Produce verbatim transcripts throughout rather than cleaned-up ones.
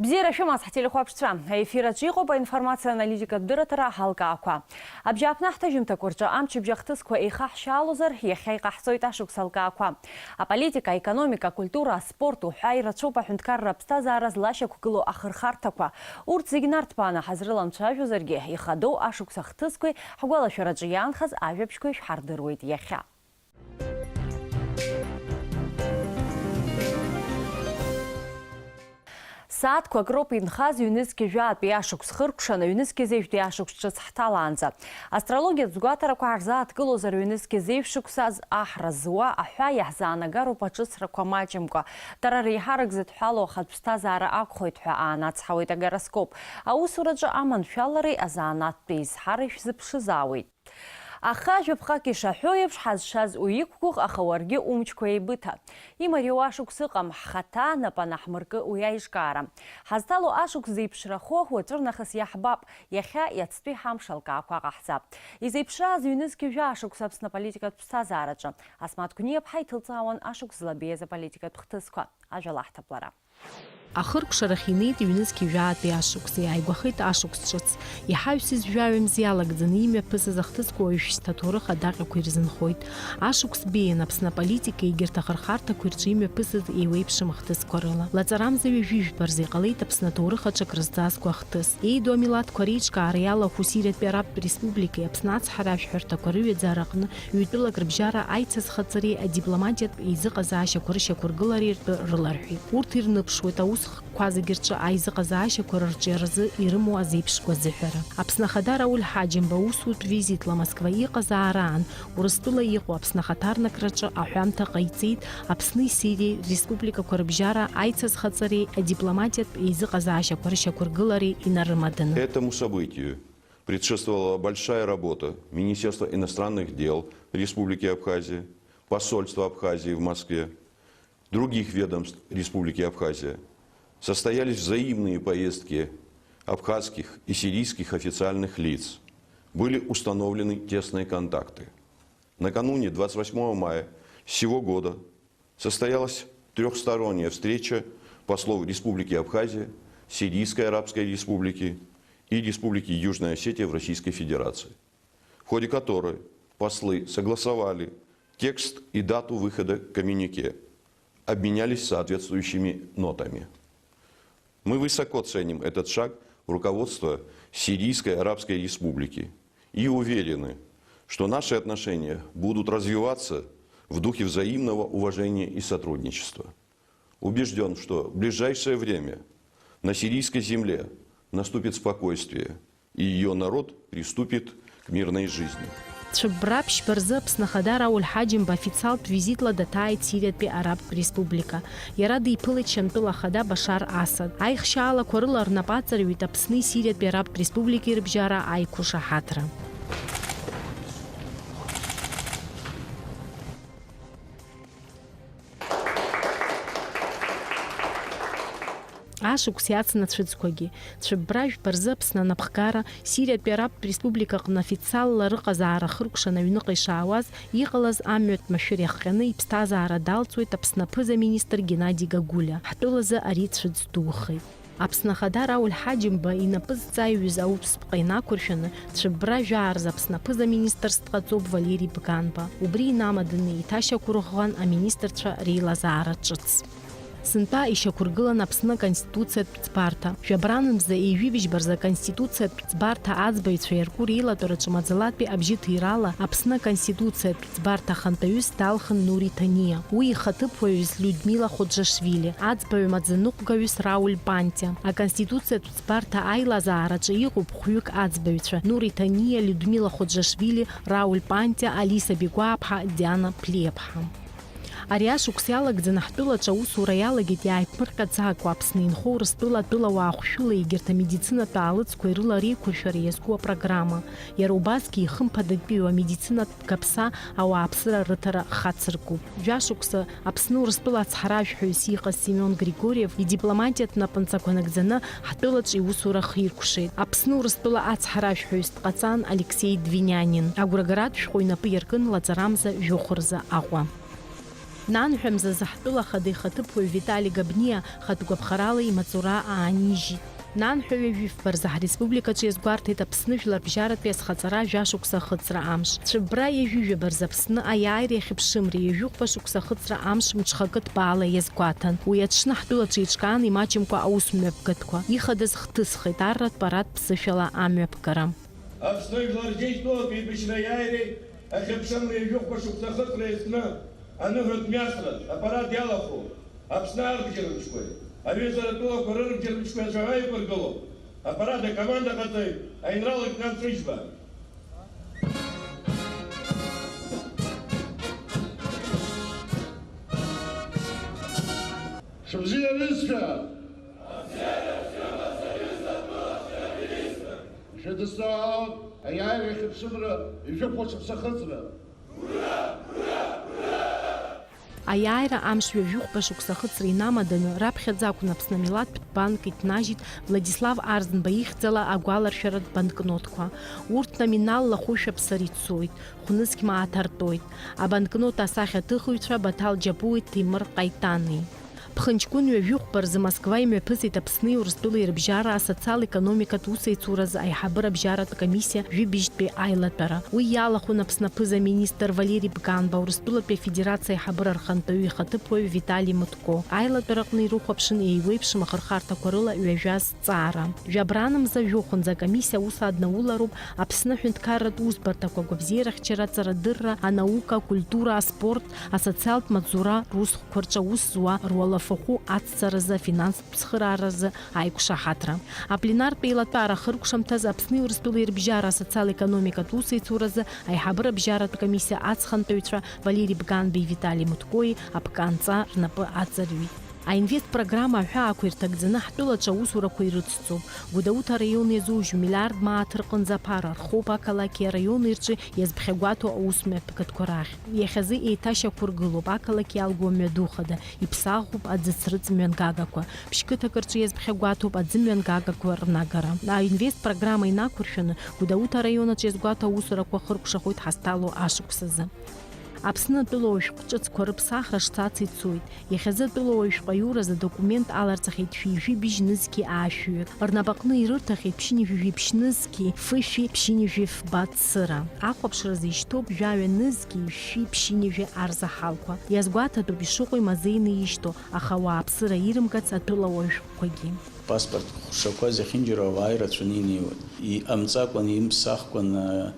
Бзиара шәымаз, ҳтелехәаԥшцәа! Аефир аҿы иҟоуп аинформациа аналитикатә дырраҭара Алкаақәа. Абжьааԥны ҳҭыжьымҭақәа рҿы амчыбжь ахҭысқәа еихаҳшьалозар, иахьа иҟаҳҵоит ашықәс алкаақәа. Аполитика, аекономика, акультура, аспорт уҳәа ирацәоуп аҳәынҭқарра аԥсҭазаара злашьақәгылоу ахырхарҭақәа. Урҭ зегь нарҭбааны ҳазрыламцәажәозаргьы, ихадоу ашықәс ахҭысқәеи ҳгәалашәараҿы иаанхаз ажәабжьқәеи шәҳардыруеит иахьа. Сааҭқәак роуп инхаз ҩнызқьи жәаатәи ашықәс хыркәшаны ҩнызқьи зеижәтәи ашықәс ҿыц ҳҭалаанӡа. Астрологиатә сгәаҭарақәа ҳарзааҭгылозар, ҩнызқьи зеижә шықәсаз аҳра зуа аҳәаа иаҳзаанагароуп аҿыцрақәа маҷымкәа. Дара реиҳарак зыдҳәалоу ахатә ԥсҭазаара акәхоит ҳәа аанацҳауеит агороскоп. Аусураҿы аманшәалареи азанааҭтә еизҳареи шәзыԥшызаауеит. Аха, жәаԥҟак ишаҳәо еиԥш, ҳазшаз уиқәгәыӷ, аха уаргьы умчқәа еибыҭа. Имариоу ашықәс ыҟам, ҳхаҭа нап анаҳмыркы уи аиҿкаара. Ҳазҭало ашықәс зеиԥшрахо уаҵәырнахыс иаҳбап, иахьа иацтәи ҳамш алкаақәа ҟаҳҵап. Изеиԥшрааз ҩнызқьи жәаа шықәса Аԥсны аполитикатә ԥсҭазаараҿы? Асмаҭ Гәниаԥҳа иҭылҵаауан ашықәс злабеиаз аполитикатә хҭысқәа. Ажәа лаҳҭап лара. Ахыркәшарахь инеит ҩнызқьи жәаатәи ашықәс, иааигәахеит ашықәс ҿыц. Иҳаҩсыз жәаҩа мза иалагӡаны имҩаԥысыз ахҭысқәа уажәшьҭа аҭоурых адаҟьақәа ирзынхоит. Ашықәс беиан Аԥсны аполитика егьырҭ ахырхарҭақәеи рҿы имҩаԥысыз еиуеиԥшым ахҭысқәа рыла. Лаҵарамза ҩажәи жәба рзы иҟалеит Аԥсны аҭоурых аҿы акрызҵазкуа ахҭыс. Еиду амилаҭқәа реиҿкаара иалахәу Сириатәи Арабтә Республикеи Аԥсны ацҳаражәҳәарҭақәа рыҩаӡара аҟны ҩтәыла акрыбжьара аицызхаҵареи адипломатиатә еизыҟазаашьақәа рышьақәыргылареи ртәы рыларҳәеит. Урҭ ирныԥшуеит аус хкқәа зегьы рҿы аизыҟазаашьақәа рырҿиаразы ирымоу азеиԥш гәазыҳәара. Аԥсны Ахада Рауль Ҳаџьымба усутә визитла Москва иҟазаараан, Урыстәыла иҟоу Аԥсны ахаҭарнакраҿы аҳәамҭа ҟаиҵеит Аԥсни Сириеи республикақәа рыбжьара аицызхаҵареи адипломатиатә еизыҟазаашьақәа рышьақәыргылареи инарымаданы. Этому событию предшествовала большая работа Министерства иностранных дел Республики Абхазия, посольства Абхазии в Москве, других ведомств Республики Абхазия. Состоялись взаимные поездки абхазских и сирийских официальных лиц. Были установлены тесные контакты. Накануне, двадцать восьмого мая сего года, состоялась трёхсторонняя встреча послов Республики Абхазия, Сирийской Арабской Республики и Республики Южная Осетия в Российской Федерации, в ходе которой послы согласовали текст и дату выхода коммюнике, обменялись соответствующими нотами. Мы высоко ценим этот шаг руководства Сирийской Арабской Республики и уверены, что наши отношения будут развиваться в духе взаимного уважения и сотрудничества. Убеждён, что в ближайшее время на сирийской земле наступит спокойствие, и её народ приступит к мирной жизни. Цәыббра ԥшьба рзы Аԥсны Ахада Рауль Ҳаџьымба официалтә визитла даҭааит Сириатәи Арабтә Республика. Иара диԥылеит Шьамтәыла Ахада Башар Асад. Аихшьаалақәа рыла рнапы аҵарҩит Аԥсни Сириатәи Арабтә Республикеи рыбжьара аиқәышаҳаҭра. Ашықәс иацын ацәыӡқәагьы. Цәыббра жәба рзы Аԥсны анапхгара Сириатәи Арабтә Республика аҟны официалла рыҟазаара хыркәшаны аҩныҟа ишаауаз, иҟалаз амҩатә машәыр иахҟьаны иԥсҭазаара далҵуеит Аԥсны аԥыза-министр Геннади Гагулиа. Ҳтәылазы ари цәыӡ духеит. Аԥсны Ахада Рауль Ҳаџьымба инапы зҵаҩыз аусԥҟа инақәыршәаны, цәыббра жәаа рзы Аԥсны аԥыза-министрс дҟаҵоуп Валери Бганба. Убри инамаданы еиҭашьақәырӷәӷәан аминистрцәа реилазаара ҿыц. Сынтәа ишьақәыргылан Аԥсны Аконституциатә ӡбарҭа. Жәабранмза ҩажәи быжьба рзы Аконституциатә ӡбарҭа аӡбаҩцәа иарку реилатәараҿы маӡалатәи абжьыҭирала Аԥсны Аконституциатә ӡбарҭа ахантәаҩыс далхын Нури Ҭаниа. Уи ихаҭыԥуаҩыс Людмила Ходжашвили, аӡбаҩ маӡаныҟәгаҩыс Рауль Пантиа. Аконституциатә ӡбарҭа аилазаараҿы иҟоуп хәҩык аӡбаҩцәа, Нури Ҭаниа, Людмила Ходжашвили, Рауль Пантиа, Алиса Бигәааԥҳа, Диана Ԥлиаԥҳа. Ари ашықәс иалагӡаны ҳтәылаҿы аусура иалагеит иааиԥмырҟьаӡакәа Аԥсны инхо Урыстәыла атәылауаа хәшәыла егьырҭ амедицинатә аалыҵқәеи рыла реиқәыршәара иазку апрограмма. Иара убасгьы ихымԥадатәиу амедицинатә каԥса ауааԥсыра рыҭара хацыркуп. Жәашықәса Аԥсны Урыстәыла ацҳаражәҳәаҩыс иҟаз Семион Григорьев идипломатиатә напынҵақәа нагӡаны ҳтәылаҿ иусура ахиркәшеит. Аԥсны Урыстәыла ацҳаражәҳәаҩыс дҟаҵан Алексеи Двинянин. Агәрагаратә шәҟәы инапы иаркын лаҵарамза жәохә рзы Аҟәа. Нанҳәа мзазы ҳтәыла ахада ихаҭыԥуаҩ Витали Габниа хатә гәаԥхарала имаҵура аанижьит. Нанҳәа ҩажәи фба рзы ҳреспубликаҿы иазгәарҭеит Аԥсны жәларбжьаратәи азхаҵара жәашықәса ахыҵра амш. Цәыббра ҩажәи жәаба рзы Аԥсны аиааира иахьыԥшымра ҩажәи хәба шықәса ахыҵра амш мҽхакы ҭбаала иазгәаҭан. Уи аҽны ҳтәылаҿы еиҿкаан имаҷымкәа аус мҩаԥгатәқәа. Ихадаз хҭысхеит арратә парад ԥсышәала амҩаԥгара. Аԥсны жәлар Џьынџьтәылатә еибашьра аиааиреи ахьыԥшымреи ҩажәи хәба шықәса ахыҵра иазкны аныҳәатә мҩасра апарад иалахәу Аԥсны арбџьармчқәеи аҩызара атәылақәа рырбџьармчқәеи ацәаҳәа иқәыргылоуп апарад акомандаҟаҵаҩ аинрал-леитенант Ҵәыџьба. Шәыбзиа, аҩызцәа! Шәыдысныҳәалоит аиааира иахьыԥшымра ҩажәи хәба шықәса ахыҵра. Аиааира амш ҩажәи хәба шықәса ахыҵра инамаданы, раԥхьаӡа акәын Аԥсны амилаҭтә банк иҭнажьит Владислав Арӡынба ихьӡала агәаларшәаратә банкнотқәа. Урҭ номиналла хәышә аԥсара ицоит, хә-нызқь мааҭ артоит. Абанкнот асахьаҭыхыҩцәа Баҭал Џьапуи Ҭемыр Ҟаитани. Ԥхынҷкәын ҩажәи хәба рзы Москва имҩаԥысит Аԥсни Урыстәылеи рыбжьара асоциал-економикатә усеицуразы аиҳабыра бжьаратә комиссиа жәибжьтәи аилатәара. Уи иалахәын Аԥсны аԥыза-министр Валери Бганба, Урыстәылатәи Афедерациа аиҳабыра рхантәаҩы ихаҭыԥуаҩ Витали Мутко. Аилатәараҟны ирыхәаԥшын еиуеиԥшым ахырхарҭақәа рыла ҩажәа зҵаара. Жәабранмза жәохәынӡа акомиссиа аус аднаулароуп Аԥсны аҳәынҭқарратә усбарҭақәа, агәабзиарахьчара, аҵарадырра, анаука, акультура, аспорт, асоциалтә маҵзура, русхәқәа рҿы аус зуа, руалафахәы ацҵаразы, афинанстә цхырааразы аиқәшаҳаҭра. Апленартә еилатәара ахыркәшамҭаз Аԥсни Урыстәылеи рыбжьара асоциал-економикатә усеицуразы аиҳабыра бжьаратә комиссиа ацхантәаҩцәа Валери Бганбеи Витали Муткои аԥканҵа рнапы аҵарҩит. Аинвест программа аҳәаақәа ирҭагӡаны ҳтәылаҿы аусурақәа ирыцҵоуп. Гәдоуҭа араион иазужьу миллиард мааҭ рҟынӡа аԥара рхоуп ақалақьи араиони рҿы иазԥхьагәаҭоу аусмҩаԥгатәқәа рахь. Иахьазы еиҭашьақәыргылоуп ақалақь иалгоу амҩаду хада, иԥсахуп аӡыцрыҵ мҩангагақәа, ԥшь-қыҭак рҿы иазԥхьагәаҭоуп аӡы мҩангагақәа рнагара. Аинвест программа инақәыршәаны, Гәдоуҭа араион аҿы иазгәаҭоу аусурақәа хыркәшахоит ҳазҭало ашықәсазы. Аԥсны атәылауаҩ шәҟә ҿыцқәа рыԥсахра шцац ицоит. Иахьазы атәылауаҩ шәҟәаҩуразы адокумент аларҵахьеит шәи жәибжь нызқьи аашәҩык. Рнапаҟны ирырҭахьеит ԥшьынҩажәи жәиԥшь нызқьи фышәи ԥшьынҩажәи фба цыра. Ахәаԥшразы ишьҭоуп жәаҩа нызқьи шәи ԥшьынҩажәи арзаҳалқәа. Иазгәаҭатәуп ишыҟоу имазеины ишьҭоу, аха ауааԥсыра ирымгац атәылауаҩ шәҟәқәагьы. Паспорт ҟәшақәа зехьынџьара ауаа ирацәаны инеиуеит. Иҟамҵакәан, имԥсахкәан, а,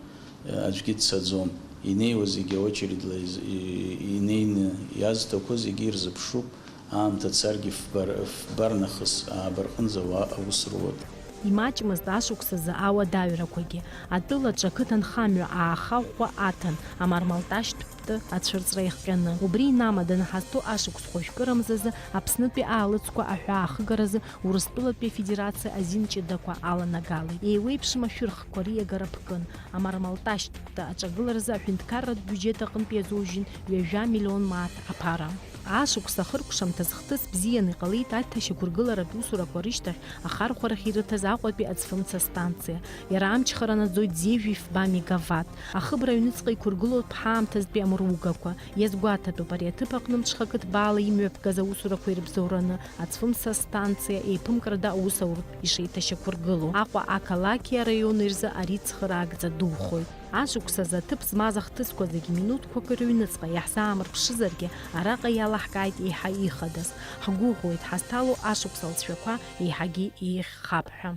аӡәгьы дцаӡом. Инеиуа зегьы аочередла из-, и-, инеины иазҭақәоу зегьы ирзыԥшуп, аамҭа царгьы фба р-, фба рнахыс ааба рҟынӡа ауаа аус руеит. Имаҷмызт ашықәсазы ауадаҩрақәагьы. Атәылаҿы ақыҭанхамҩа ааха ӷәӷәа аҭан, амармалташьтә ацәырҵра иахҟьаны. Убри инамаданы ҳазҭоу ашықәс хәажәкырамзазы Аԥснытәи аалыҵқәа аҳәаахыгаразы Урыстәылатәи Афедерациа азин ҷыдақәа аланагалеит. Еиуеиԥшым ашәырхқәа риагара ԥкын, амармалташьтә аҿагыларазы аҳәынҭқарратә биуџьет аҟынтә иазужьын ҩажәа миллион мааҭ аԥара. Ашықәс ахыркәшамҭаз хҭыс бзианы иҟалеит аиҭашьақәыргыларатә усурақәа рышьҭахь ахархәарахь ирыҭаз Аҟәатәи аӡфымца астанциа. Иара амчхара наӡоит зежәи фба мегаватт. Ахыбра аҩныҵҟа иқәыргылоуп ҳаамҭазтәи амругақәа. Иазгәаҭатәуп, ари аҭыԥ аҟны мҽхакы ҭбаала имҩаԥгаз аусурақәа ирыбзоураны аӡфымца астанциа еиԥымкрада аус ауртә ишеиҭашьақәыргылоу. Аҟәа ақалақьи араиони рзы ари цхыраагӡа духоит. Ашықәс азы аҭыԥ змаз ахҭысқәа зегьы минуҭқәак рыҩныҵҟа иаҳзаамырԥшызаргьы, араҟа иалаҳкааит еиҳа ихадаз. Ҳгәыӷуеит, ҳазҭало ашықәс алҵшәақәа еиҳагьы еиӷьхап ҳәа.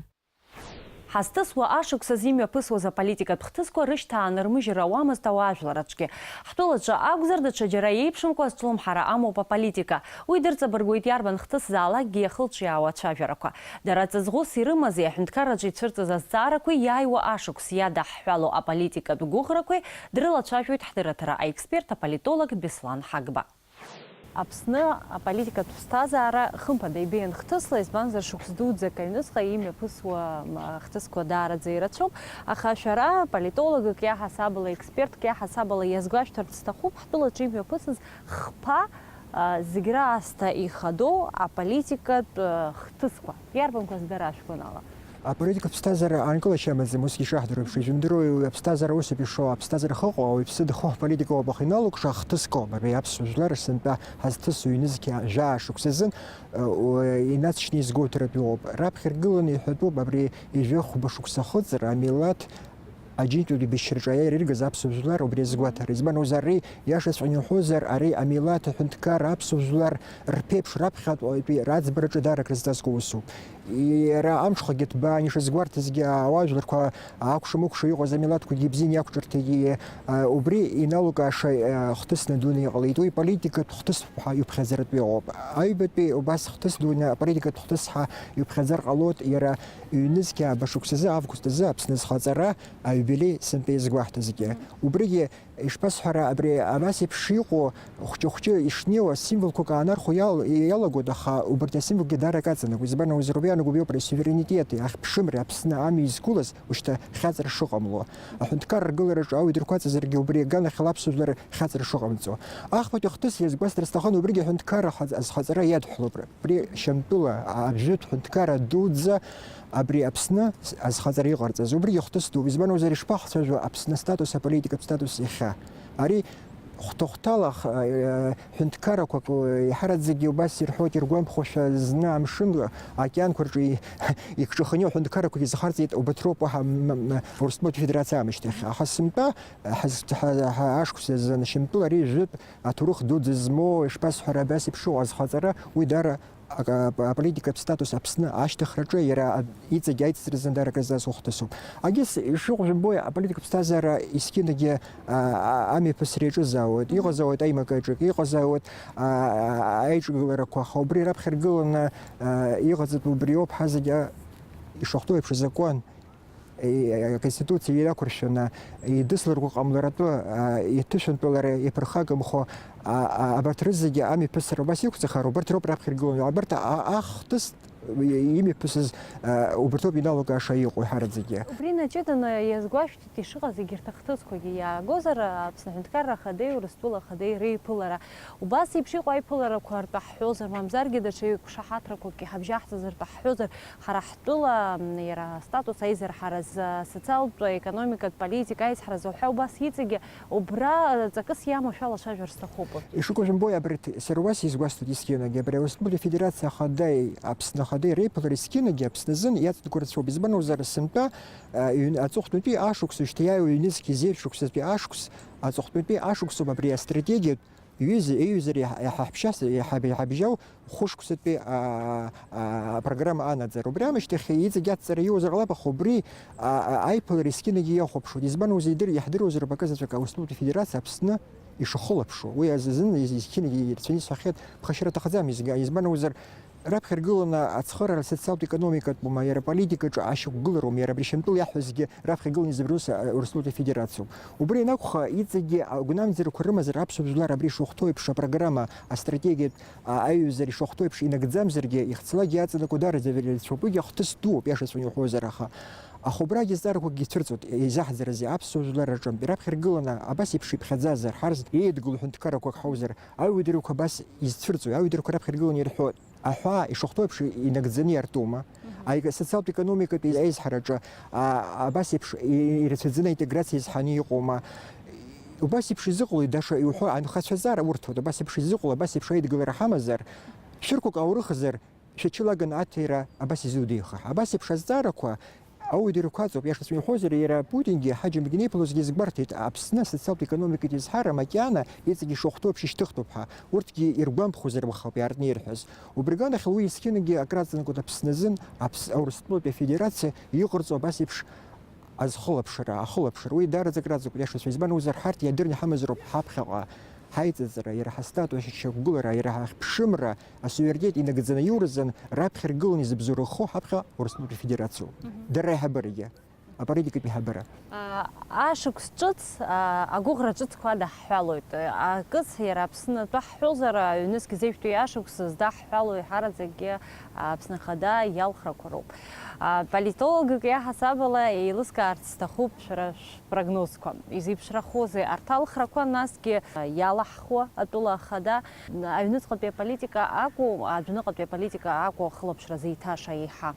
Ҳазҭысуа ашықәсазы имҩаԥысуаз аполитикатә хҭысқәа рышьҭаанырмыжьыр ауамызт ауаажәлар аҿгьы. Ҳтәылаҿы акәзар, даҽаџьара еиԥшымкәа азҿлымҳара амоуп аполитика. Уи дырҵабыргуеит иарбан хҭысзаалакгьы иахылҿиаауа ацәажәарақәа. Дара ҵаҵӷәыс ирымази аҳәынҭқарраҿы ицәырҵыз азҵаарақәеи иааиуа ашықәс иадаҳҳәало аполитикатә гәыӷрақәеи дрылацәажәоит ҳдырраҭара аексперт аполитолог Беслан Ҳагба. Аԥсны аполитикатә ԥсҭазаара, хымԥада, ибеиан хҭысла, избанзар, шықәс дуӡӡак аҩныҵҟа имҩаԥысуа, м, хҭысқәа даараӡа ирацәоуп, аха шәара политологк иаҳасабала, експертк иаҳасабала иазгәашәҭарц сҭахуп, ҳтәылаҿы имҩаԥысыз хԥа, а, зегь раасҭа ихадоу аполитикатә, а, хҭысқәа. Иарбанқәаз дара шәгәанала? Аполитикатә ԥсҭазаара анкылашьа амаӡам, усгьы ишаҳдыруеиԥш, ижәымдыруеи уи аԥсҭазаара ус ауп ишоу, аԥсҭазаара ахыҟоу, ауаҩԥсы дыхо аполитика ауп, аха иналукша ахҭысқәоуп, абри аԥсуа жәлар сынтәа ҳазҭысу ҩнызқьи жәаа шықәсазын, э, у-, инацшьны изгәоуҭаратәы иҟоуп. Раԥхьа иргыланы иҳәатәуп абри ижәохәба шықәса ахыҵра, амилаҭ аџьынџьтәылатәи бызшьараҿы аиааира иргаз аԥсуа жәлар убри азгәаҭара. Избан акәзар, ари, иашаҵәҟьаны иуҳәозар, ари амилаҭ аҳәынҭқарра аԥсуа жәлар рԥеиԥш раԥхьатәи раӡбараҿы даара акрызҵазкуа усуп. Иара амҽхагьы ҭбаан, ишазгәарҭазгьы, ауаажәларқәа акәша-мыкәша иҟаз амилаҭқәагьы ибзианы иақәҿырҭгьы, а, убри иналукааша, а, хҭысны дуны иҟалеит. Уи политикатә хҭыс ҳәа иуԥхьаӡаратәы иҟоуп. Аҩбатәи убас хҭыс дуны аполитикатә хҭыс ҳәа иуԥхьаӡар ҟалоит иара ҩнызқьи ааба шықәсазы, август азы Аԥсны азхаҵара аиубилеи сынтәа иазгәаҳҭазгьы. Убригьы, ишԥасҳәара, абри абас еиԥш иҟоу, хәҷы-хәҷы ишнеиуа, символқәак аанархәо иал-, иалагоит, аха убарҭ асимволқәагьы даара акы аҵанакуеит. Избан акәзар, убри иаанагоуп иоуп ари асуверенитети ахьԥшымреи Аԥсны ами изқәылаз, ушьҭа хьаҵра шыҟамло. Аҳәынҭқарра ргылараҿы ауаҩ дырқәаҵазаргьы убри аганахьала аԥсуа жәлар хьаҵра шыҟамҵо. Ахԥатәи ахҭыс иазгәасҭар сҭахын, убригьы аҳәынҭқарра ха-, азхаҵара иадҳәалоуп. Абри Шьамтәыла абжьытә ҳәынҭқарра дуӡӡа абри Аԥсны азхаҵара иҟарҵаз. Убригьы хҭыс дууп. Избан акәзар, ишԥаҳцәажәо Аԥсны астатус, аполитикатә статус иахьа? Ари хәҭа-хәҭала х-, э, ҳәынҭқаррақәак, э, иаҳараӡакгьы убас ирҳәоит, иргәамԥхошәа зны амшын океанқәа рҿы и-, икҿаханы иҟоу аҳәынҭқаррақәагьы изхарҵеит убарҭ роуп уаҳа м-, м-, Урыстәылатәи Афедерациа аамышьҭахь. Аха сынтәа, ҳаз-, ҳа-, ҳа-, ашықәс азы Шьамтәыла ари жәытә аҭоурых дуӡӡа змоу, ишԥасҳәара, абас еиԥш иҟоу азхаҵара, уи даара ак-, ап-, аполитикатә статус Аԥсны ашьҭыхраҿы иара а-, иҵегь аицҵразы даара акрызҵаз ухҭысуп. Агьыс, ишыҟоу жәбои, аполитикатә ԥсҭазаара есқьынагьы, а, а-, амҩаԥысра иаҿызаауеит, иҟазаауеит аимакаҿык, иҟазаауеит, а, а-, аиҿагыларақәа, аха убри раԥхьа иргыланы, а, иҟаҵатәу убриоуп ҳазегь, а, ишахәҭоу еиԥш азакәан, и-, аконституциа иақәыршәаны, идысларгәа ҟамларатәы, а, иҭышәынтәалара иаԥырхагамхо, а, а, абарҭ рызегьы амҩаԥысра убас иқәҵахар, убарҭ роуп раԥхьа иргыланы, абарҭ а-, ахҭыс имҩаԥысыз, а, убарҭоуп иналукааша иҟоу ҳараӡәгьы. Убри наҷыданы иазгәашәҭ Ишыҟаз егьырҭ ахҭысқәагьы иаагозар, Аԥсны Аҳәынҭқарра Ахадеи Урыстәыла Ахадеи реиԥылара. Убас еиԥш иҟоу аиԥыларақәа ртәы ҳҳәозар, мамзаргьы даҽа еиқәшаҳаҭрақәакгьы ҳабжьаҳҵазар ҳәа ҳҳәозар, ҳара ҳтәыла, м, иара астатус аизарҳараз, социалтә, економикатә политика аизҳараз уҳәа убас иҵегьы убра ҵакыс иамоу шәалацәажәар сҭахуп. Ишыҟоу жәымбои, абарҭ сара убас изгәасҭоит есқьынагьы, абри Аурыстәылатәи Афедерациа Ахадеи Аԥсны Ахадеи реиԥылара есқьынагьы Аԥсны азын иаҵанакуа рацәоуп. Избан акәзар, сынтәа Аҩн-, аҵыхәтәантәи ашықәс, шьҭа иааиуа ҩнызқь зеижә шықәсазтәи ашықәс, аҵыхәтәантәи ашықәсоуп абри астратегиатә ҩыза, еиҩызара иаҳ-, иаҳа ҳаҳәшьас, иаҳа, иаҳабжьау хәышықәсатәи, а, а, апрограмма анаӡара. Убри аамышьҭахь иҵегь аҵара иоуазар ҟалап, аха убри, а, а, аиԥылара есқьынагьы иахәаԥшуеит. Избан акәзар, идыр-, иаҳдыруазароуп акы заҵәык Аурыстәылатәи Афедерациа Аԥсны ишахылаԥшуа. Уи азы азын есқьынагьы ирацәаны исҳәахьеит, ԥхашьара аҭахӡам, изга-, избан акәзар, Раԥхьа иргыланы ацхыраара социалтә-економикатәума, иара аполитикаҿы ашьақәгылароума, иара абри Шьамтәыла иаҳҳәазгьы раԥхьа игыланы изыбжьоу Урыс-, Урыстәылатәи Афедерациоуп. Убри анакәха, иҵегьы агәнамӡарақәа рымазар аԥсуа жәлар абри ишахәҭоу еиԥш апрограмма, астратегиатә, а, аиҩызара ишахәҭоу еиԥш инагӡамзаргьы, ихцалакгьы иаҵанакуа дараӡа авериалцәоуп. Уигьы ахҭыс дууп, иашаҵәҟьаны иуҳәозар, аха, аха убрагьы азҵаарақәакгьы цәырҵуеит, еизаҳӡаразы аԥсуа жәлар рҿынтә. Раԥхьа иргыланы абас еиԥш иԥхьаӡазар, ҳарз еидгыло ҳәынҭқаррақәак ҳауазар, Аҩадарақәа абас изцәырҵуеи? Аҩадарақәа раԥхьа иргыланы ирҳәо аҳәаа ишахәҭоу еиԥш инагӡаны иартума? Мгм. Аика-, социалтә-економикатә аизҳараҿы, а, абас еиԥш и-, ирацәаӡаны аинтеграциа изҳаны иҟоума? Убас еиԥш изыҟалои, даша иуҳәо анхацәазар урҭоит, абас еиԥш изыҟало, абас еиԥш аидгылара ҳамазар, шәырқәак аурыхзар, шәачылаган аҭира абас изудеиха. Абас еиԥш азҵаарақәа Ауаҩ дырқәаҵоуп, иашаҵәҟьа иҳәозар, иара Путингьы Ҳаџьымгьы инаиԥылозгьы иазгәарҭеит, Аԥсны асоциалтә-економикатә изҳара макьана иҵегьы ишахәҭоу еиԥш ишьҭыхтәуп ҳәа. Урҭгьы иргәамԥхозар уаха ауп иаартны ирҳәаз. Убри аганахьала уи есқьынагьы акраҵанакуеит Аԥсны азын, Аԥс-, Аурыстәылатәи Афедерациа иҟарҵо абас еиԥш азхылаԥшра, ахылаԥшра. Уи даараӡа акраҵанакуеит, иашаҵәҟьа, избан акәзар, ҳарҭ иадырны иҳамазароуп ҳаԥхьаҟа ҳаиҵаҵара, иара ҳастатус, ҳшьақәгылара, иара ҳахьԥшымра, асуверенитет инагӡаны иуразын, раԥхьа иргыланы изыбзоурахо ҳаԥхьа Урыстәылатәи Афедерациоуп. Мгм. Дара аиҳабырагьы, аполитикатә еиҳабыра. А, ашықәс ҿыц, а, агәыӷра ҿыцқәа адаҳҳәалоит. Акыс, иара Аԥснытәы ҳҳәозар, ҩнызқь зеижәтәи ашықәс здаҳҳәало еиҳараӡакгьы Аԥсны Ахада иалхрақәа роуп. А, политологк иаҳасабала еилыскаарц сҭахуп шәара шәпрогнозқәа. Изеиԥшрахозеи арҭ алхрақәа, насгьы иалаҳхуа атәыла ахада, аҩныҵҟатәи аполитика акәу, адәныҟатәи аполитика акәу ахылаԥшра зеиҭаша еиҳа?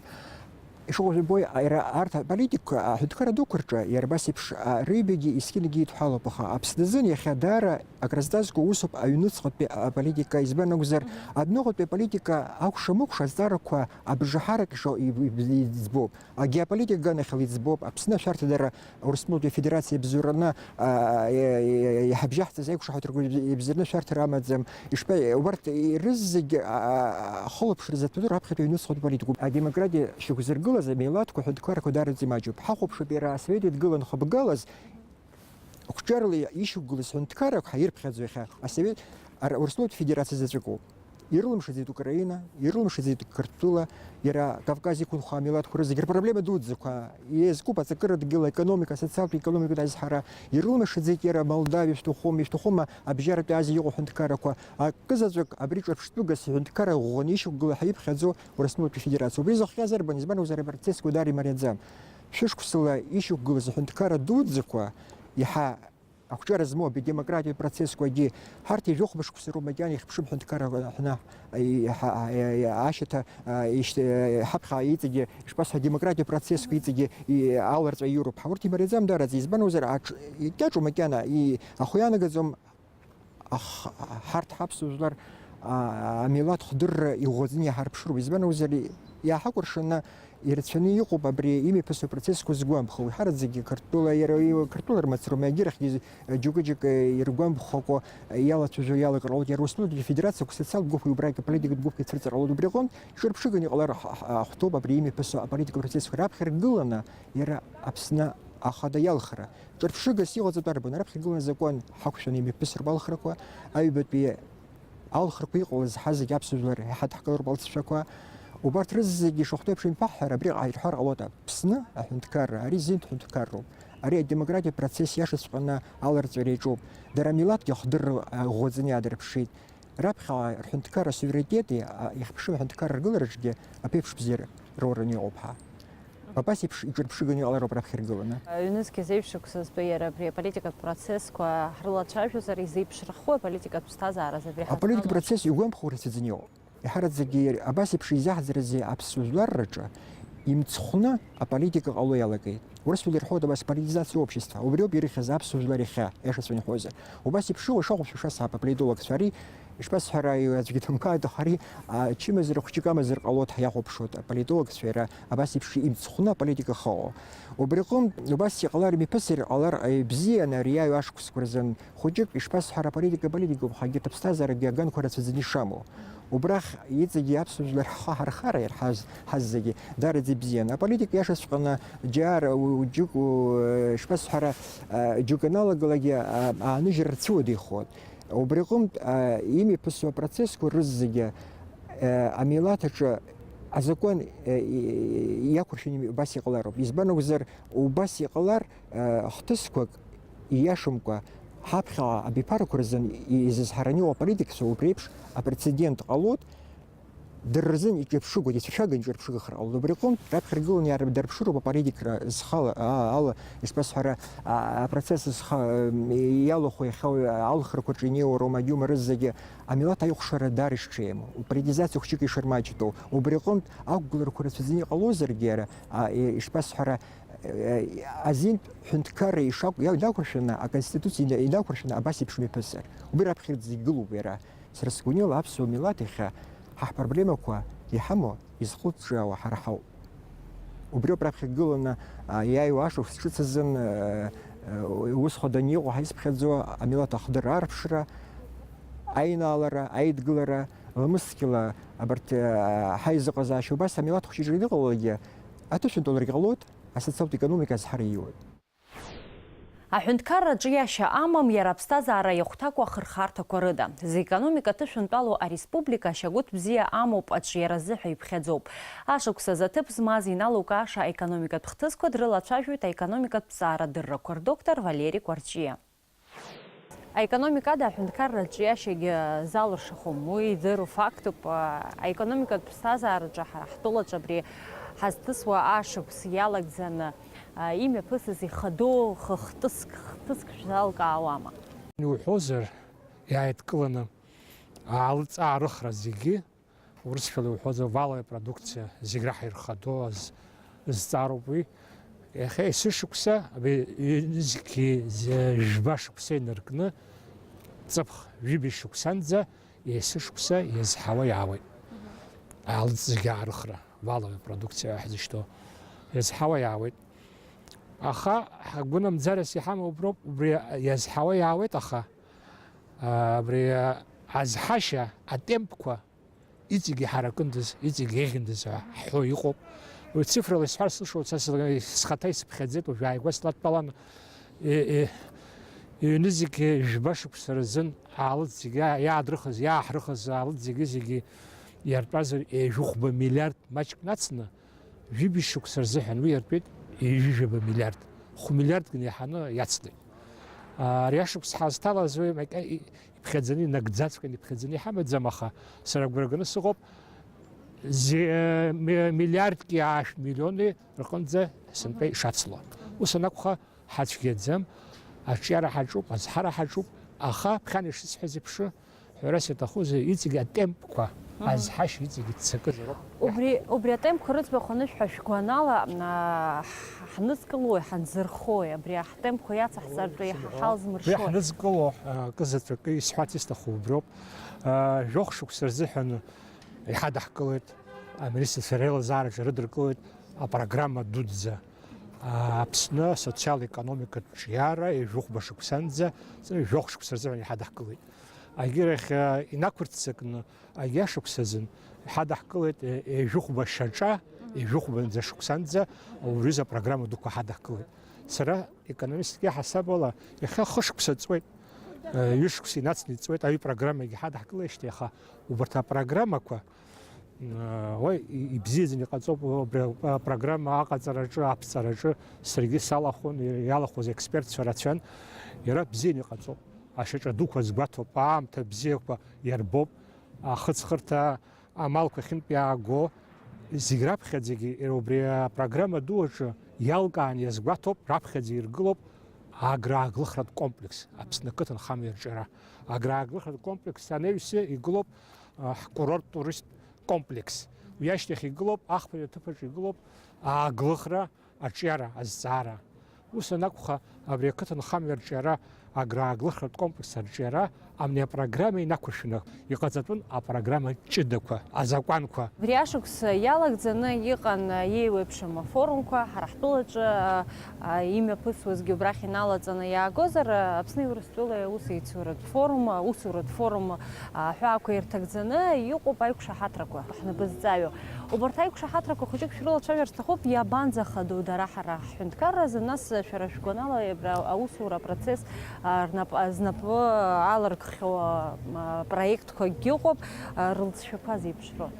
Ишыҟоу жәбои, иара арҭ аполитикқәа, аҳәынҭқарра дуқәа рҿы, иара абас еиԥш, а, рыҩбагьы есқьынгьы еидҳәалоуп, аха Аԥсны азын иахьа даара акразҵазкуа усуп аҩныҵҟатәи аполитика, избан акәзар, адәныҟатәи аполитика акәша-мыкәша азҵаарақәа абжаҳарак ишо-, иб-, иб-, иӡбоуп, агеополитика аганахьала иӡбоуп, Аԥсны ашәарҭадара Урыстәылатәи Афедерациа ибзоураны, а, е-, е-, иҳабжьаҳҵаз аиқәшаҳаҭрақәа ибз-, ибзоураны ашәарҭара амаӡам. Ишԥа-, убарҭ ирызегь, а, а, ахылаԥшра зыҭәу раԥхьатәи аҩнуҵҟатәи политикоуп. Адемократиа шьақәзыргылаз амилаҭқәа, аҳәынҭқаррақәа даараӡа имаҷуп. Ҳахәаԥшып иара асовет идгылан хыбгалаз, хәҷарала ишьақәгылаз ҳәынҭқаррак ҳаирԥхьаӡо иахьа асовет, ар-, Урыстәылатәи Федерациа заҵәыкоуп. Ирылымшаӡеит Украина, ирылымшаӡеит Қырҭтәыла, иара Кавказ иқәынхо амилаҭқәа рызегь рпроблема дуӡӡақәа, иазкуп аҵакыра дгьыл, аекономика, асоциалтә економикатә аизҳара, ирылымшаӡеит иара Молдавиа шәҭахума, ишәҭахума Абжьаратәи Азиа иҟоу ҳәынҭқаррақәа, акызаҵәык абри ҿырԥштәыгас иҳәынҭқарра ӷәӷәаны ишьақәгылоу ҳаиԥхьаӡо Урыстәылатәи Федерациа. Убри зыхҟьаз арбан, избан акәзар, апроцессқәа даара имариаӡам. Шәышықәсала ишьақәгылаз аҳәынҭқарра дуӡӡақәа, иаҳа ақәҿиара змоу адемократиатә процессқәагьы, ҳарҭ ҩажәи хәба шықәса роуп макьана ихьԥшым ҳәынҭқарра ҳәны, и-, ҳа-, ашьаҭа, а, ишьҭ-, ҳаԥхьа иҵегьы, ишԥасҳәа, адемократиатә процессқәа иҵегьы, и-, аларҵәа иоуроуп. Ҳа урҭ имариаӡам даараӡа, избан акәзар, аҽ-, икьаҿу макьана, и-, ахәы ианагаӡом, ах-, ҳарҭ ҳаԥсуа жәлар, а, амилаҭ хдырра иӷәӷәаӡаны иҳарԥшыроуп. Избан акәзар, иааҳакәыршаны ирацәаны иҟоуп абри имҩаԥысуа процессқәа згәамԥхо. Уи ҳараӡәгьы Қырҭтәыла, иара уи Қырҭтәыла рмацароума, егьырахьгьы џьоукы-џьоукы иргәамԥхакәа иалацәажәо иалакыр ҟалоит. Иара Урыстәылатәи Афедерациа социалтә гәыԥи убрагь аполитикатә гәыԥи цәырҵыр ҟалоит. Убри аҟынтә ҿырԥшыганы иҟалар х-, х-, ахәҭоуп абри имҩаԥысуа аполитикатә процессқәа раԥхьа иргыланы иара Аԥсны ахада иалхра. Ҿырԥшыгас иҟаҵатәу арбан? Раԥхьа игылан азакәан ҳақәшәаны имҩаԥысыр алхрақәа, аҩбатәи алхрақәа иҟалаз ҳазегь аԥсуа жәлар иҳадҳкылароуп алҵшәақәа. Убарҭ рызегьы шахәҭоу еиԥш имԥаҳҳәар, абри ҟа-, ирҳәар ҟалоит, Аԥсны аҳәынҭқарра, ари зинтә ҳәынҭқарроуп. Ари адемократиатә процесс иашаҵәҟьаны аларҵәара иаҿуп. Дара амилаҭгьы ахдырра, а, ӷәӷәаӡаны иаадырԥшит. Раԥхьаҟа рҳәынҭқарра асуверенитети, а, ихьԥшым аҳәынҭқарра ргылараҿгьы аԥеиԥш бзиара роураны иҟоуп ҳәа. Абас еиԥш иҿырԥшыганы иҟалароуп раԥхьа иргыланы. Ҩнызқьи зеижә шықәса зтәу иара абри аполитикатә процессқәа ҳрылацәажәозар, изеиԥшрахуи аполитикатә ԥсҭазааразы абри Аполитикатә ҳазҭалаз? Процесс игәамԥхо рацәаӡаны иҟоуп. Иҳараӡакгьы абас еиԥш изаҳӡаразы аԥсуа жәларраҿы имцхәны аполитика ҟало иалагеит. Урысшәала ирҳәоит абас политизация общества. Убриоуп ирыхьыз аԥсуа жәлар иахьа, иашаҵәҟьаны иҳәозар. Убас еиԥш иҟоу шахәаԥшуа шасҳәап аполитологцәа. Ари ишԥасҳәара, аӡәгьы дымкааит, аха ари, а, чымазара хәҷык амазар ҟалоит ҳәа иахәаԥшуеит аполитологцәа, иара абас еиԥш имцхәны аполитика ахаау. Убри аҟынтә, убас иҟалар, имҩаԥысыр ҟалар, а, ибзиан ари иааиуа ашықәсқәа рзын хәҷык, ишԥасҳәара, аполитика политикоуп, ҳагьырҭ аԥсҭазаарагьы аганқәа рацәаӡаны ишамоу. Убрахь иҵегьы аԥсуа жәлар ҳхы ҳархар, иара ҳаз-, ҳазегьы даараӡа ибзиан. Аполитика иашаҵәҟьаны џьара, у-, џьык, у-, ишԥасҳәара, а, џьоук аналагалакгьы, а, ааныжьра рцәыуадаҩхоит. Убри аҟынтә, а, имҩаԥысуа апроцессқәа рызегьы, а, амилаҭ аҿы азакәан, а, и-, иақәыршәаны убас иҟалароуп. Избан акәзар, убас иҟалар, а, хҭысқәак ииашамкәа, ҳаԥхьаҟа абиԥарақәа рзын и-, изызҳараны иҟоу аполитикцәа убри еиԥш апрецедент ҟалоит. Дара рзын иҿырԥшыгоит, ицәыршәаганы иҿырԥшыгахар ҟалоит. Убри аҟынтә, раԥхьа иргыланы иара дарԥшыроуп аполитикра зхала, а, ала, ишԥасҳәара, а, апроцесс зха-, м, иалахәу иахьа алхрақәа рҿы инеиуа Рома Диума рызегьы амилаҭ аихәшара даара ишҽеим, политизациа хәҷык ишырмаҷтәу. Убри аҟынтә, ақәгыларақәа рацәаӡаны иҟалозаргьы иара, а, и-, ишԥасҳәара, э, азинтә ҳәынҭқарра ишакә-, иа-, инақәыршәаны, аконституциа ина-, инақәыршәаны абас еиԥш мҩаԥысыр. Убри раԥхьаӡа игылоуп иара. Сара сгәаныла аԥсуа милаҭ иахьа ҳа ҳпроблемақәа иҳамоу, изхылҿиаауа ҳара ҳауп. Убриоуп раԥхьа игыланы, а, иааиуа ашықәс ҿыц азын, э, э, усхәа даниҟоу ҳаизԥхьаӡо амилаҭ ахдырра арԥшра, аинаалара, аидгылара, ламысдгьыла абарҭ, э, ҳаизыҟазаашьа убас амилаҭ хәҷы иҿы иныҟалалакгьы аҭышәынтәаларагь ҟалоит, асоциалтә економика азҳара ииуеит. Аҳәынҭқарра аҿиашьа амам, иара аԥсҭазаара иахәҭакуа ахырхарҭақәа рыда. Зекономика ҭышәынтәалоу ареспублика ашьагәыҭ бзиа амоуп, аҿиара азыҳәа иԥхьаӡоуп. Ашықәс азы аҭыԥ змаз иналукааша аекономикатә хҭысқәа дрылацәажәоит аекономикатә ҵаара дыррақәа рдоктор Валери Кәарҷиа. Аекономикада аҳәынҭқарра аҿиашьагьы залыршахом, уи идыру фактуп. Аекономикатә ԥсҭазаараҿы ҳара ҳтәылаҿы абри ҳазҭысуа ашықәс иалагӡаны имҩаԥысыз ихадоу хы-, хҭыск, хҭыск шәзалкаауама? Иуҳәозар, иааидкыланы аалыҵ-аарыхра зегьы, урысшәала иуҳәозар, валовая продукция, зегь раҳа ирхадоу аз-, Зҵаароуп уи. Иахьа есышықәса, абри ҩнызқьи з-, жәба шықәса инаркны, ҵыԥх ҩыбжь шықәсанӡа есышықәса иазҳауа иаауеит. Аалыҵ зегьы аарыхра, валовая продукциа ҳәа ҳзышьҭоу, иазҳауа иаауеит. Аха ҳгәынамӡарас иҳамоу уброуп, убри иазҳауа иаауеит, аха, а, абри азҳашьа атемпқәа иҵегьы иҳаракындаз, иҵегьы еиӷьындаз ҳәа ҳҳәо иҟоуп. Уи цифрала исҳәар сылшоит, са сла-, схаҭа исыԥхьаӡеит, уажә ааигәа сладтәалан, е-, е-, ҩнызқь жәба шықәса рзын аалыҵ зегьы иа-, иаадрыхыз, иааҳрыхыз аалыҵ зегьы, зегьы иартәазар, ҩажәихәба миллиард маҷк нацны, жәибжь шықәса рзыҳәан уи иартәеит ҩажәижәаба миллиард, хә-миллиардк неиҳаны иацлеит. Ари ашықәс ҳазҭалаз уи макьа-, и-, иԥхьаӡаны, инагӡаҵәҟьаны иԥхьаӡаны иҳамаӡам, аха сара агәра ганы сыҟоуп, зи-, э, ми-, миллиардки аашә миллиони рҟынӡа сынтәа ишацло. Ус анакәха, ҳацәгьаӡам, аҿиара ҳаҿуп, азҳара ҳаҿуп, аха ԥхьан ишысҳәаз еиԥш, ҳәарас иаҭахузеи, иҵегь атемпқәа, Мгм. азҳашьа иҵегь иццакызароуп. Убри, убри атемпқәа рыӡбахә анышәҳәа, шәгәанала, а, ҳ-, ҳнызкылои, ҳанзырхои, абри ҳтемпқәа иацаҳҵартә еиҳа Сымҳәо. Уи ҳалзмыршои? Ҳнызкыло, а, акы заҵәык исҳәарц исҭаху убриоуп. А, жәохә шықәса рзыҳәан иҳадаҳкылеит, аминистрцәа реилазаараҿы ирыдыркылеит апрограмма дуӡӡа. Аԥсны асоциал-економикатә ҿиара ҩажәихәба шықәсанӡа, жәохә шықәса рзыҳәан иҳадаҳкылеит. Агьырахь, а, инақәырццакны, агьашықәс азын иҳадаҳкылеит, е, ҩажәихәба шьаҿа, ҩажәихәбанӡа шықәсанӡа убри аҩыза апрограмма дуқәа ҳадаҳкылеит. Сара, економистк иаҳасаб ала, иахьа хышықәса ҵуеит, е, ҩышықәса инацны иҵуеит, аҩ программагьы ҳадаҳкылеижьҭеи, аха убарҭ апрограммақәа, уи ибзиаӡаны иҟаҵоуп, убри апрограмма аҟаҵараҿы, аԥҵараҿы саргьы салахәын, иалахәыз експертцәа рацәан, иара бзианы иҟаҵоуп. Ашьаҿа дуқәа згәаҭоуп, аамҭа бзиақәа иарбоуп, ахыҵхырҭа амалқәа ахьынтә иааго, зегь раԥхьаӡагьы иара убри апрограмма ду аҿы иалкаан иазгәаҭоуп, раԥхьаӡа иргылоуп аграаглыхратә комплекс, Аԥсны ақыҭанхамҩа арҿиара. Аграаглыхратә комплекс анаҩс игылоуп, а, ҳкурорттә туристтә комплекс. Уи ашьҭахь игылоуп, ахԥатәи аҭыԥ аҿы игылоуп ааглыхра, аҿиара, азҵаара. Ус анакәха, абри ақыҭанхамҩа арҿиара, аграаглыхратә комплекс арҿиара, амни апрограмма инақәыршәаны иҟаҵатәын апрограмма ҷыдақәа, азакәанқәа. Абри ашықәс иалагӡаны иҟан еиуеиԥшым афорумқәа, ҳара ҳтәылаҿы, а, а, имҩаԥысуазгьы убрахь иналаҵаны иаагозар, а, Аԥсни Урыстәылеи аусеицуратә форум, а, усуратә форум, а, ҳәа ақәирҭагӡаны иҟоуп аиқәшаҳаҭрақәа ҳнапы зҵаҩу. Убарҭ аиқәшаҳаҭрақәа хәыҷык шәрылацәажәар сҭахуп, иабанӡахадоу дара ҳара ҳҳәынҭқарразы, нас шәара шәгәанала абра аусура апроцесс, а, рнап-, а, знапы аларкхьоу, а, проектқәакгьы ыҟоуп, а, рылҵшәақәа зеиԥшроу.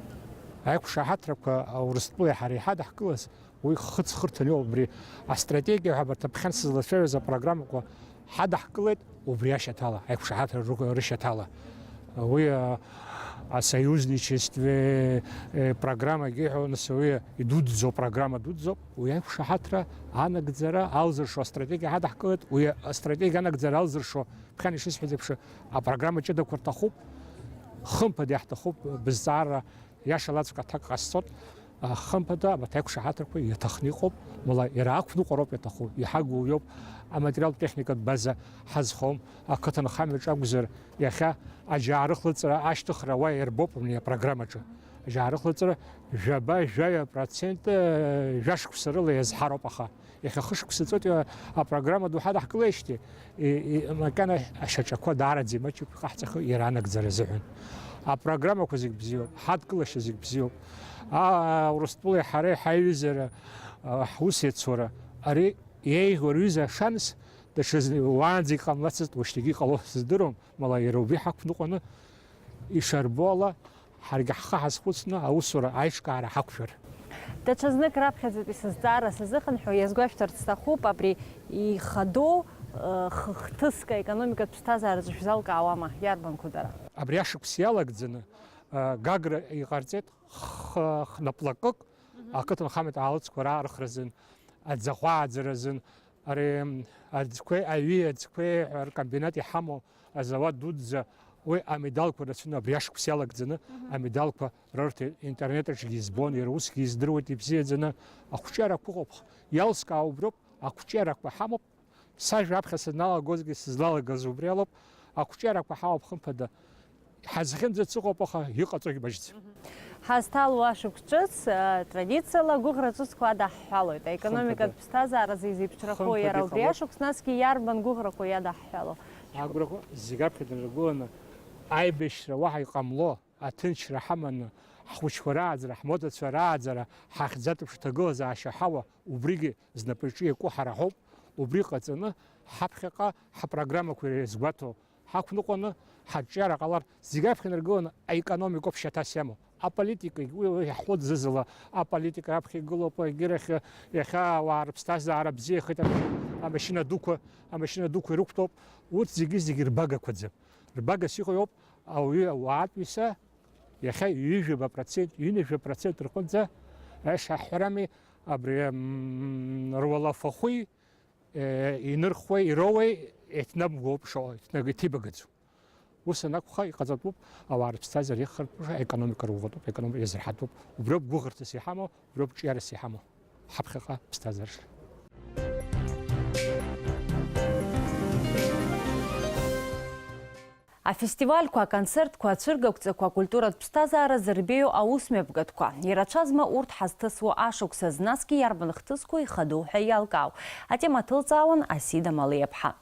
Аиқәшаҳаҭрақәа Урыстәылеи ҳареи ҳадаҳкылаз, уи хыҵхырҭан иоуп, абри астратегиа ҳәа абарҭ аԥхьан сызлацәажәоз апрограммақәа ҳадаҳкылеит, убри ашьаҭала, аиқәшаҳаҭра ры-, рышьаҭала. Уи, а, асоюзничестве, э, программагьы иҳәо, нас уи идуӡӡоу программа дуӡӡоуп, уи аиқәшаҳаҭра анагӡара алзыршо астратегиа ҳадаҳкылеит, уи астратегиа анагӡара алзыршо, ԥхьан ишысҳәаз еиԥш, апрограмма ҷыдақәа рҭахуп, хымԥада иаҳҭахуп, бызҵаара Иашалаҵәҟьа аҭак ҟасҵоит, а, хымԥада, абарҭ аиқәшаҳаҭрақәа иаҭахны иҟоуп, мала иара ақәныҟәароуп иаҭаху, иҳагу иоуп, аматериалтә техникатә база ҳазхом, ақыҭанхамҩаҿ акәзар, иахьа аџьаарыхлаҵара ашьҭыхра уа иарбоуп абни апрограммаҿы. Аџьаарыхлаҵара жәаба, жәаҩа процент, э, жәашықәса рыла иазҳароуп, аха Иахьа хышықәса ҵуеит, а, апрограмма ду ҳадаҳкылеижьҭеи, и, и, макьана ашьаҿақәа даараӡа имаҷуп, иҟаҳҵахьоу иара анагӡара азыҳәан. Апрограммақәа зегь бзиоуп, ҳадкылашьа зегь бзиоуп. А, Урыстәылеи ҳареи ҳаиҩызара, а, ҳус иацура, ари еиӷьу рҩыза ашанс даҽазны уаанӡа иҟамлацызт, уажәшьҭагьы иҟало сыздыруам, мала иара убри ҳақәныҟәаны ишарбо ала, Ҳаргьы ҳхы ҳазхәыцны аусура аиҿкаара ҳақәшәар. Даҽазнык раԥхьаӡатәи сызҵаара сазыхынҳәуа иазгәашәҭарц сҭахуп, абри ихадоу, э, х-, хҭыск аекономикатә ԥсҭазаараҿы шәзалкаауама, иарбанқәоу дара? Абри ашықәс иалагӡаны, э, Гагра иҟарҵеит х-, хнаплакык Мгм. ақыҭанхамҩатә аалыҵқәа раархразын, аӡахәа ааӡаразын, Ари, м, аӡқәеи, аҩи аӡқәеи ҳәа ркомбинат иҳамоу азауад дуӡӡа Уи амедалқәа рацәаны абри ашықәс иалагӡаны, мгм, амедалқәа рырҭеит, интернет аҿгьы избон, иара усгьы издыруеит ибзиаӡаны. Ақәҿиарақәа ыҟоуп, иалскаау уброуп, ақәҿиарақәа ҳамоуп. Сажәа аԥхьа саналагозгьы сызлалагаз убри алоуп. Ақәҿиарақәа ҳауп, хымԥада. Ҳазхьымӡац ыҟоуп, аха иҟаҵогьы маҷӡам. Ҳазҭало ашықәс ҿыц, а, традициала агәыӷра ҿыцқәа адаҳҳәалоит. Аекономикатә, хымԥада, ԥсҭазааразы изеиԥшрахо, хымԥада, иара убри иҟалоит. Ашықәс насгьы иарбан гәыӷрақәоу иадаҳҳәало? Агәрақәа зегь аԥхьа дыргыланы, аибашьра уаҳа иҟамло, аҭынчра ҳаманы, ҳхәыҷқәа рааӡара, ҳмодацәа рааӡара, ҳахьӡатәу ҳҭагылазаашьа ҳауа, убригьы знапаҿы иаку ҳара ҳауп, убри ҟаҵаны, ҳаԥхьаҟа ҳапрограммақәа иреизгәаҭо, ҳақәныҟәаны, ҳаҿиара ҟалар, зегь аԥхьа инаргыланы аекономикоуп шьаҭас иамоу. Аполитикагь уи, уи иаҳҳәо зызла, аполитика раԥхьа игылоуп, егьирахь иахьа ауаа рыԥсҭазаара бзиахеит, амашьына, амашьына дуқәа, амашьына дуқәа ирықәтәоуп, урҭ зегьы-зегьы рбагақәаӡам. Рбагас иҟоу иоуп ауаҩы, ауаатәыҩса, иахьа ҩажәаба процент, ҩынҩажәа процент рҟынӡа, ишаҳҳәарами, абри, м, руалафахәи, е, инырхуеи, ироуеи еиҭнабгоуп шо, еиҭнаг-, иҭибагаӡом. Ус анакәха, иҟаҵатәуп, ауаа рыԥсҭазаара иахыртәуп, аекономика руадаҩуп, аекономика иазырҳатәуп. Убриоуп гәыӷырҭас иҳамоу, убриоуп ҿиарас иҳамоу. Ҳаԥхьаҟа ԥсҭазаараҿы. Афестивальқәа, аконцертқәа, ацәыргақәҵақәа, акультуратә ԥсҭазаара зырбеиоу аусмҩаԥгатәқәа. Ирацәазма урҭ ҳазҭысуа ашықәсаз, насгьы иарбан хҭысқәоу ихадоу ҳәа иалкаау? Атема ҭылҵаауан Асида Малиаԥҳа.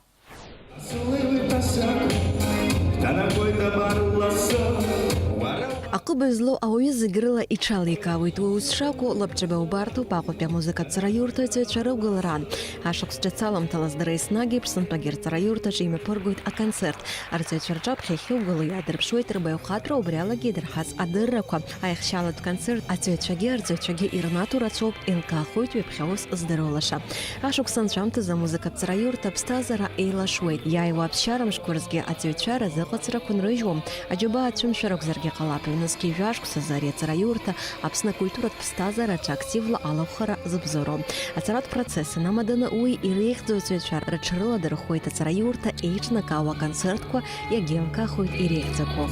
Аҟыбаҩ злоу ауаҩы зегь рыла иҽаликаауеит. Уи ус шакәу, лабҿаба убарҭоуп Аҟәатәи амузыкатә ҵараиурҭа аҵаҩцәа рывгалара. Ашықәс ҿыц аламҭалаз дара еснагь Аԥсынтәыла агьырҵараиурҭаҿы имҩаԥыргоит аконцерт. Арҵаҩцәа рҿаԥхьа иахьеиугыло иаадырԥшуеит рбаҩхатәра, убри алагьы идырҳац адыррақәа. Аихшьалатә концерт аҵаҩцәагьы арҵаҩцәагьы ирнаҭо рацәоуп, еилкаахоит ҩаԥхьа аус здыруалаша. Ашықәс анҵәамҭазы амузыкатә ҵараиурҭа аԥсҭазаара еилашуеит. Иааиуа аԥсшьара мшқәа рзгьы аҵаҩцәа разыҟаҵарақәа нрыжьуам. Аџьабаа ацәымшәарақәа заргьы ҟалап, ҩнызқьи жәа шықәса ари аҵараиурҭа Аԥсны акультуратә ԥсҭазаара аҿы активла алахәхара зыбзоуроу. Аҵаратә процесс анамаданы, уи иреиӷьӡоу аҵаҩцәа рыҽрыладырхәуеит аҵараиурҭа еиҿнакаауа аконцертқәа, иагьеилкаахоит иреиӷьӡақәоу.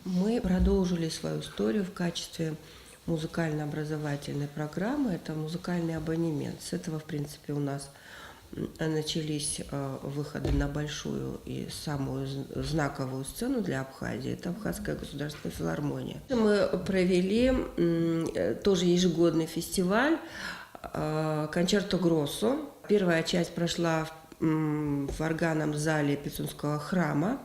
Мы продолжили свою историю в качестве музыкально-образовательной программы. Это музыкальный абонемент. С этого, в принципе, у нас м, начались, э, выходы на большую и самую з-, знаковую сцену для Абхазии. Это Абхазская государственная филармония. Мы провели, м, э, тоже ежегодный фестиваль, э, Кончерто Гроссо. Первая часть прошла в, м, в органном зале Пицунского храма,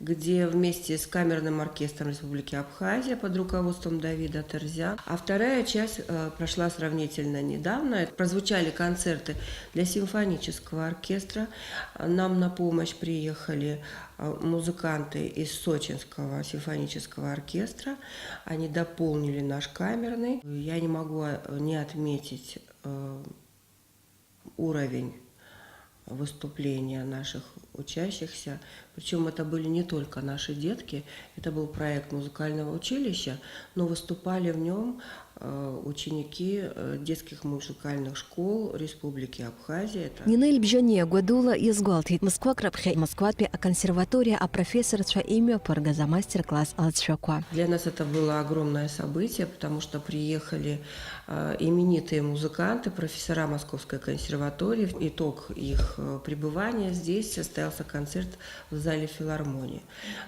где вместе с камерным оркестром Республики Абхазия под руководством Давида Терзя. А вторая часть, э, прошла сравнительно недавно. Прозвучали концерты для симфонического оркестра. Нам на помощь приехали, э, музыканты из Сочинского симфонического оркестра. Они дополнили наш камерный. Я не могу, э, не отметить, э, уровень выступления наших учащихся. Причём это были не только наши детки, это был проект музыкального училища, но выступали в нём, э, ученики, э, детских музыкальных школ Республики Абхазия. Это Нина Ильбжьаниа гәадула иазгәалҭеит, мызқәак раԥхьа Москватәи аконсерваториа апрофессорцәа имҩаԥыргаз амастер-класс алҵшәақәа. Для нас это было огромное событие, потому что приехали э, именитые музыканты, профессора Московской консерватории. Итог их, э, пребывания здесь состоялся концерт в зале филармонии.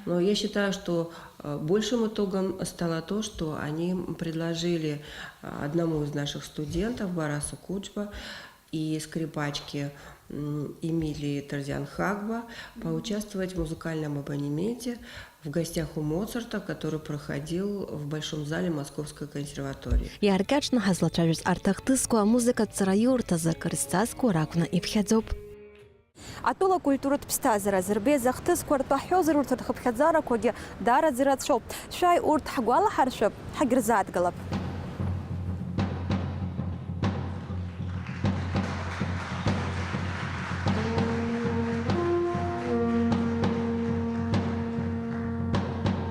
Но я считаю, что, э, большим итогом стало то, что они предложили, э, одному из наших студентов, Барасу Куджба, и скрипачке, м, Эмилии Тарзян-Хагба поучаствовать в музыкальном абонементе «В гостях у Моцарта», который проходил в Большом зале Московской консерватории. Иааркьаҿны ҳазлацәажәоз арҭ ахҭысқәа амузыкатә ҵараиурҭазы акыр зҵазкуа ракәны иԥхьаӡоуп. Атәыла акультуратә ԥсҭазаара зырбеиаз ахҭысқәа ртәы ҳҳәозар, урҭ рхыԥхьаӡарақәагьы даараӡа ирацәоуп. Шәааи, урҭ ҳгәалаҳаршәап, ҳагьырзааҭгылап.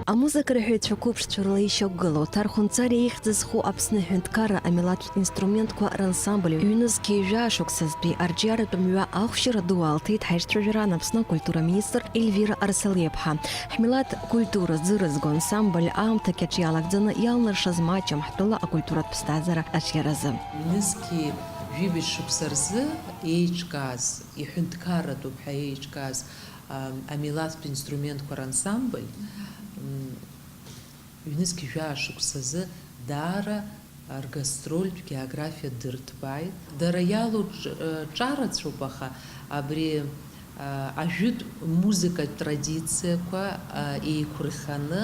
Амузыка Зык рҳәаҩцәа қәыԥшцәа рыла ишьақәгылоу Ҭархәынҵариа ихьӡ зху Аԥсны аҳәынҭқарра амилаҭтә инструментқәа рансамбль ҩнызқьи жәаа шықәсазтәи арҿиаратә мҩа ахәшьара ду аалҭеит ҳаишьцәажәаран Аԥсны акультура министр Ельвира Арсалиаԥҳа. Ҳмилаҭ культура зырызго ансамбль аамҭак иаҿ иалагӡаны иалнаршаз маҷым ҳтәыла акультуратә ԥсҭазаара аҿиаразы. Ҩнызқьи жәибжь шықәса рзы еиҿкааз, иҳәынҭқарратәуп ҳәа еиҿкааз, ам, амилаҭтә инструментқәа рансамбль, м, ҩнызқь жәаа шықәсазы даара ргастрольтә географиа дырҭбааит. Дара иалоу ҿ-, ҿарацәоуп, аха абри, а, ажәытә музыкатә традициақәа, а, еиқәырханы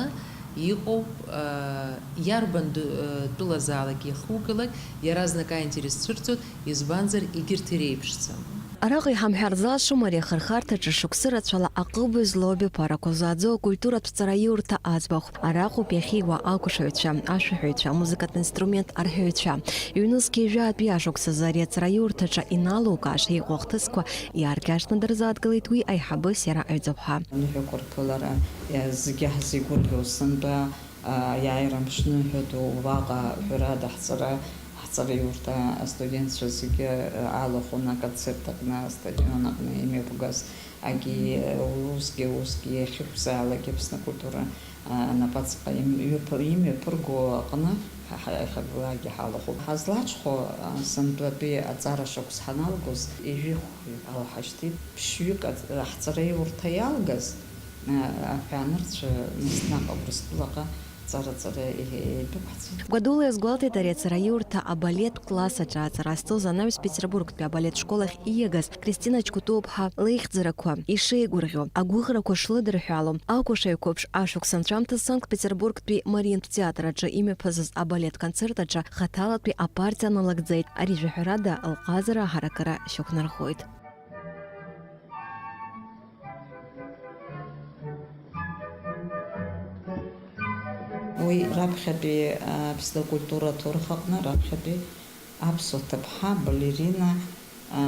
иҟоуп, а, иарбан д-, а, тәылазаалак иахугалак, иаразнак аинтерес цәырҵуеит, избанзар, егьырҭ иреиԥшӡам. Араҟа иҳамҳәар залшом ари ахырхарҭаҿы шықәсы рацәала аҟыбаҩ злоу абиԥарақәа зааӡо акультуратә ҵараиурҭа аӡбахә. Араҟоуп иахьиуа акәашаҩцәа, ашәаҳәаҩцәа, амузыкатә инструмент арҳәаҩцәа. Ҩнызқьи жәаатәи ашықәсазы ари аҵараиурҭаҿы иналукааша иҟоу ахҭысқәа иааркьаҿны дырзааҭгылеит уи аиҳабыс иара аҩӡаԥҳа. Аныҳәақәа рԥылара, зегьы ҳзеигәырӷьо сынтәа, аиааира мшны ҳәа ду, уаҟа ҳәарада ҳҵара, ҳҵараиурҭа астудентцәа зегьы алахәын аконцерт аҟны, астадион аҟны имҩаԥгаз. Агьи, усгьы, усгьы иахьықәзаалак Аԥсны акультура, а, напаҵаҟа им-, имҩаԥ-, имҩаԥырго аҟны ҳа, ҳа, иахьагылаагьы ҳалахәуп. Ҳазлаҽхәо, а, сынтәатәи аҵара шықәс ҳаналгоз, ижәихә ала ҳашьҭит, ԥшьҩык аҵ-, ҳҵараиурҭа иалгаз, а, аҳәаанырцә, нас наҟ Урыстәылаҟа ҵара-ҵара еи-, еидәықәҳҵеит. Гәадула иазгәалҭеит ари аҵараиурҭа абалет класс аҿы аҵара зҵоз анаҩс Петербургтәи абалет школ ахь ииагаз Кристина Ҷкәытәыԥҳа леихьӡарақәа ишеигәырӷьо, агәыӷрақәа шлыдырҳәало, акәашаҩ қәыԥш ашықәс анҵәамҭа Санкт-Петербургтәи Мариинтә театр аҿы имҩаԥысыз абалет концерт аҿы хаҭалатәи апартиа налыгӡеит. Ари жәаҳәарада лҟазара аҳаракыра шьақәнарӷәӷәоит. Уи раԥхьатәи, а, Аԥсны акультура аҭоурых аҟны раԥхьатәи аԥсуа ҭыԥҳа балерина, а,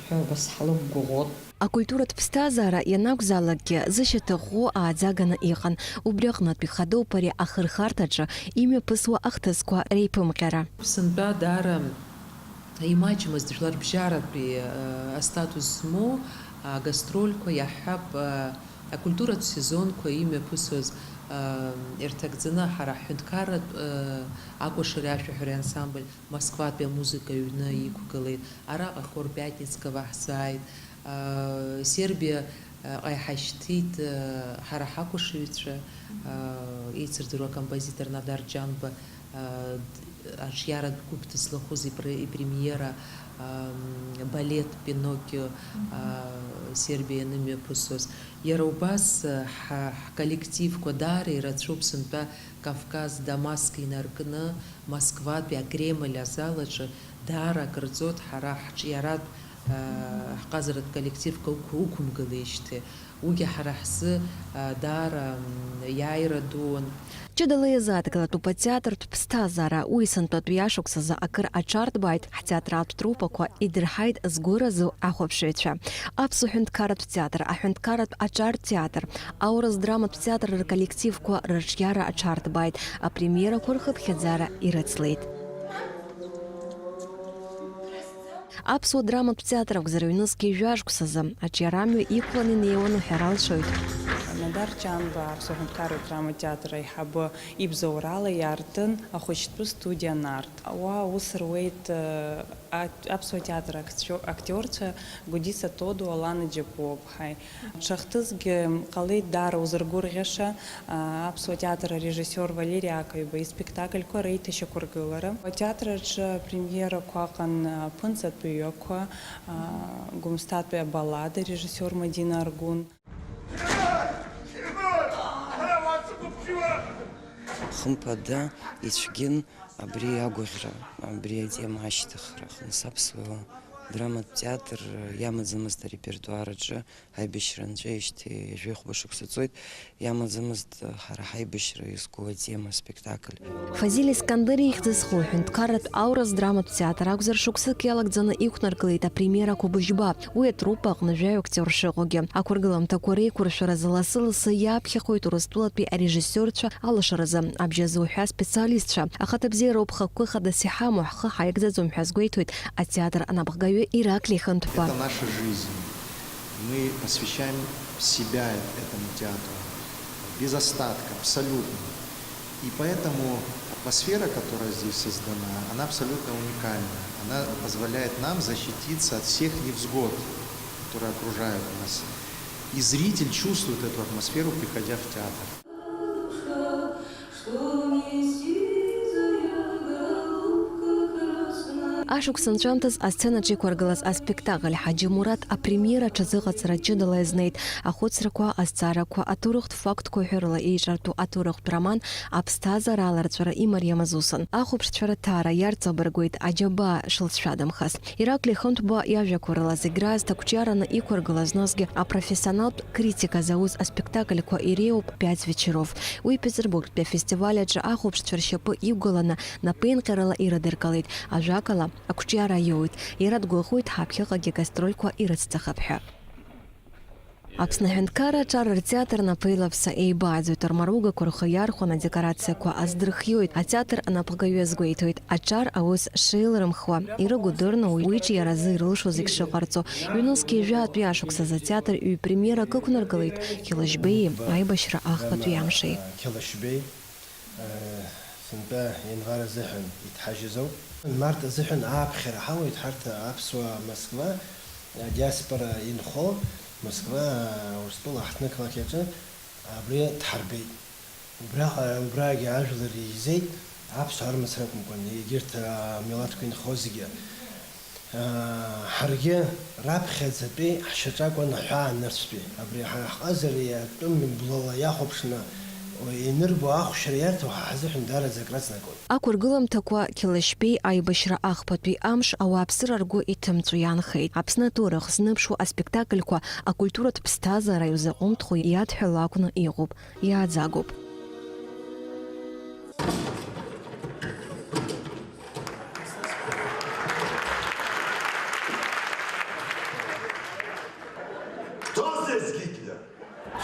ҳәа убас ҳлықәгәыӷуан. Акультуратә ԥсҭазаара ианакәзаалакгьы зышьаҭыху ааӡаганы иҟан. Убри аҟнытә ихадоуп ари ахырхарҭаҿы имҩаԥысуа ахҭысқәа реиԥымҟьара. Сынтәа даара имаҷмызт жәларбжьаратәи, э, астатус змоу агастрольқәа, иаҳҳәап, э, акультуратә сезонқәа имҩаԥысуаз, э, ирҭагӡаны ҳара ҳҳәынҭқарратә, э, акәашареи ашәаҳәареи ансамбль Москватәи амузыка аҩны иқәгылеит. Араҟа хор Пиатницкого ҳзааит. Э, Сербиаҟа иҳашьҭит, э, ҳара ҳакәашаҩцәа, э, еицырдыруа акомпозитор Надар Ҷанба, э, д-, аҿиаратә гәыԥ дызлахәыз ипре-, ипремиера, ам, балет Пиноккио, э, Сербиа ианымҩаԥысуаз. Иара убас, э, ҳа-, ҳколлективқәа даара ирацәоуп сынтәа Кавказ, Дамаск инаркны, Москватәи акремль азал аҿы даара акыр ҵуеит ҳара ҳҿиаратә, э, ҳҟазаратә коллективқәа уқә-, уқәымгылеижьҭеи. Уигьы ҳара ҳзы, э, даара, м, иааира дуун. Ҷыдала иазааҭгылатәуп атеатртә ԥсҭазаара. Уи сынтәатәи ашықәсазы акыр аҽарҭбааит, ҳтеатралтә труппақәа идырҳаит згәы разу ахәаԥшыҩцәа. Аԥсуа ҳәынҭқарратә театр, аҳәынҭқарратә аҿар театр, аурыс драматә театр рколлективқәа рырҿиара аҽарҭбааит, апремиерақәа рхыԥхьаӡара ирыцлеит. Аԥсуа драматә театр акәзар, ҩнызқьи жәа шықәсазы аҿиарамҩа иқәланы инеиуан уҳәар алшоит. Надар Ҷанба Аԥсуа ҳәынҭқарратә драматә театр аиҳабы ибзоурала иаартын ахәыҷтәы студиа Нарҭ. Уа аус руеит, э, а-, аԥсуа театр актио-, актиорцәа Гәдиса Тодуа, Лана Џьапуаԥҳаи. Ҽа хҭысгьы ҟалеит даара узыргәырӷьаша, а, аԥсуа театр арежиссиор Валери Акаҩба испектакльқәа реиҭашьақәыргылара. Атеатр аҿы апремиерақәа аҟан, а, Ԥынҵатәыҩақәа, а, Гәымсҭатәи абаллада, режиссиор Мадина Аргәын. Хымԥада ицәгьан абри агәаӷьра, абри атема ашьҭыхра, нас аԥсуа Драматә театр иамаӡамызт арепертуар аҿы аибашьра анҵәеижьҭеи ҩажәи хәба шықәса ҵуеит, иамаӡамызт ҳара ҳаибашьра иазку атема спектакль. Фазиль Искандер ихьӡ зху ҳәынҭқарратә аурыс драматә театр акәзар, шықәсык иалагӡаны иқәнаргылеит апремиерақәа быжьба. Уи атруппа аҟны жәаҩа актиор шыҟоугьы. Ақәыргыламҭақәа реиқәыршәаразы лассы-лассы иаԥхьахоит Урыстәылатәи арежиссиорцәа алашаразы абжьы зуҳәа специалистцәа. Ахаҭабзиароуп хықәкы хадас иҳамоу, ҳхы ҳаигӡаӡом ҳәа азгәеиҭоит атеатр анапхгаҩы Ираклий Хынҭәба. Это наша жизнь. Мы посвящаем себя этому театру без остатка, абсолютно. И поэтому атмосфера, которая здесь создана, она абсолютно уникальна. Она позволяет нам защититься от всех невзгод, которые окружают нас. И зритель чувствует эту атмосферу, приходя в театр. Ашықәс анҵәамҭаз асценаҿ иқәыргылаз аспектакль Ҳаџьы Мураҭ апремиера аҽазыҟаҵара ҷыдала иазнеит. Ахәыцрақәа, азҵаарақәа, аҭоурыхтә фактқәа ҳәа рыла еиҿартәу аҭоурыхтә роман аԥсҭазаара аларҵәара имариамыз усын. Ахәаԥшцәа рыҭаара иарҵабыргуеит аџьабаа шылҵшәадамхаз. Ираклий Хынҭәба иажәақәа рыла зегь раасҭа қәҿиараны иқәыргылаз, насгьы апрофессионалтә критика зауз аспектакльқәа иреиуоуп Пять вечеров. Уи Петербургтәи афестиваль аҿы ахәаԥшцәа ршьапы иқәгыланы напеинҟьарала ирыдыркылеит. Ажәакала, ақәҿиара иоуеит. Иара дгәыӷуеит ҳаԥхьаҟагьы гастрольқәа ирыцҵахап ҳәа. Аԥсны аҳәынҭқарра аҿар ртеатр напеилаԥса еибааӡоит, рмаругақәа рхы иархәаны адекорациақәа аздырхиоит, атеатр анапхгаҩы азгәеиҭоит, аҿар аус шеилрымхуа, ирыгәыдырны уи, уи ҿиаразы ирылшо зегь шыҟарҵо. Ҩнызқьи жәаатәи ашықәсазы атеатр ҩ-премиерак ықәнаргылеит, Қьалышьбеии аибашьра ахԥатәи амши. Қьалышьбеи, сынтәа ианвар азыҳәан иҭҳажьыз ауп. Март азыҳәан ааԥхьара ҳауеит ҳарҭ аԥсуаа Москва, адиаспора инхо, Москва, Урыстәыла аҳҭнықалақь аҿы абри дҳарбеит. Убраҟа, убраагьы ажәлар еизеит, аԥсуаа рымацара акәымкәан, егьырҭ амилаҭқәа инхо зегьы. Ҳаргьы раԥхьаӡатәи ҳшьаҿа акәын аҳәаа нырцәтәи. Абри ҳара ҳҟазара иатәым блала иахәаԥшны инырбо ахәшьара иарҭо ҳа ҳзыҳәан даараӡа акраҵнакуан. Ақәыргыламҭақәа, Қьалышьбеи аибашьра ахԥатәи амш ауааԥсыра ргәы иҭымҵәо иаанхеит. Аԥсны аҭоурых зныԥшуа аспектакльқәа акультуратә ԥсҭазаара иузаҟәымҭхо иадҳәало акәны иҟоуп. Иааӡагоуп. Кто здесь Гитлер?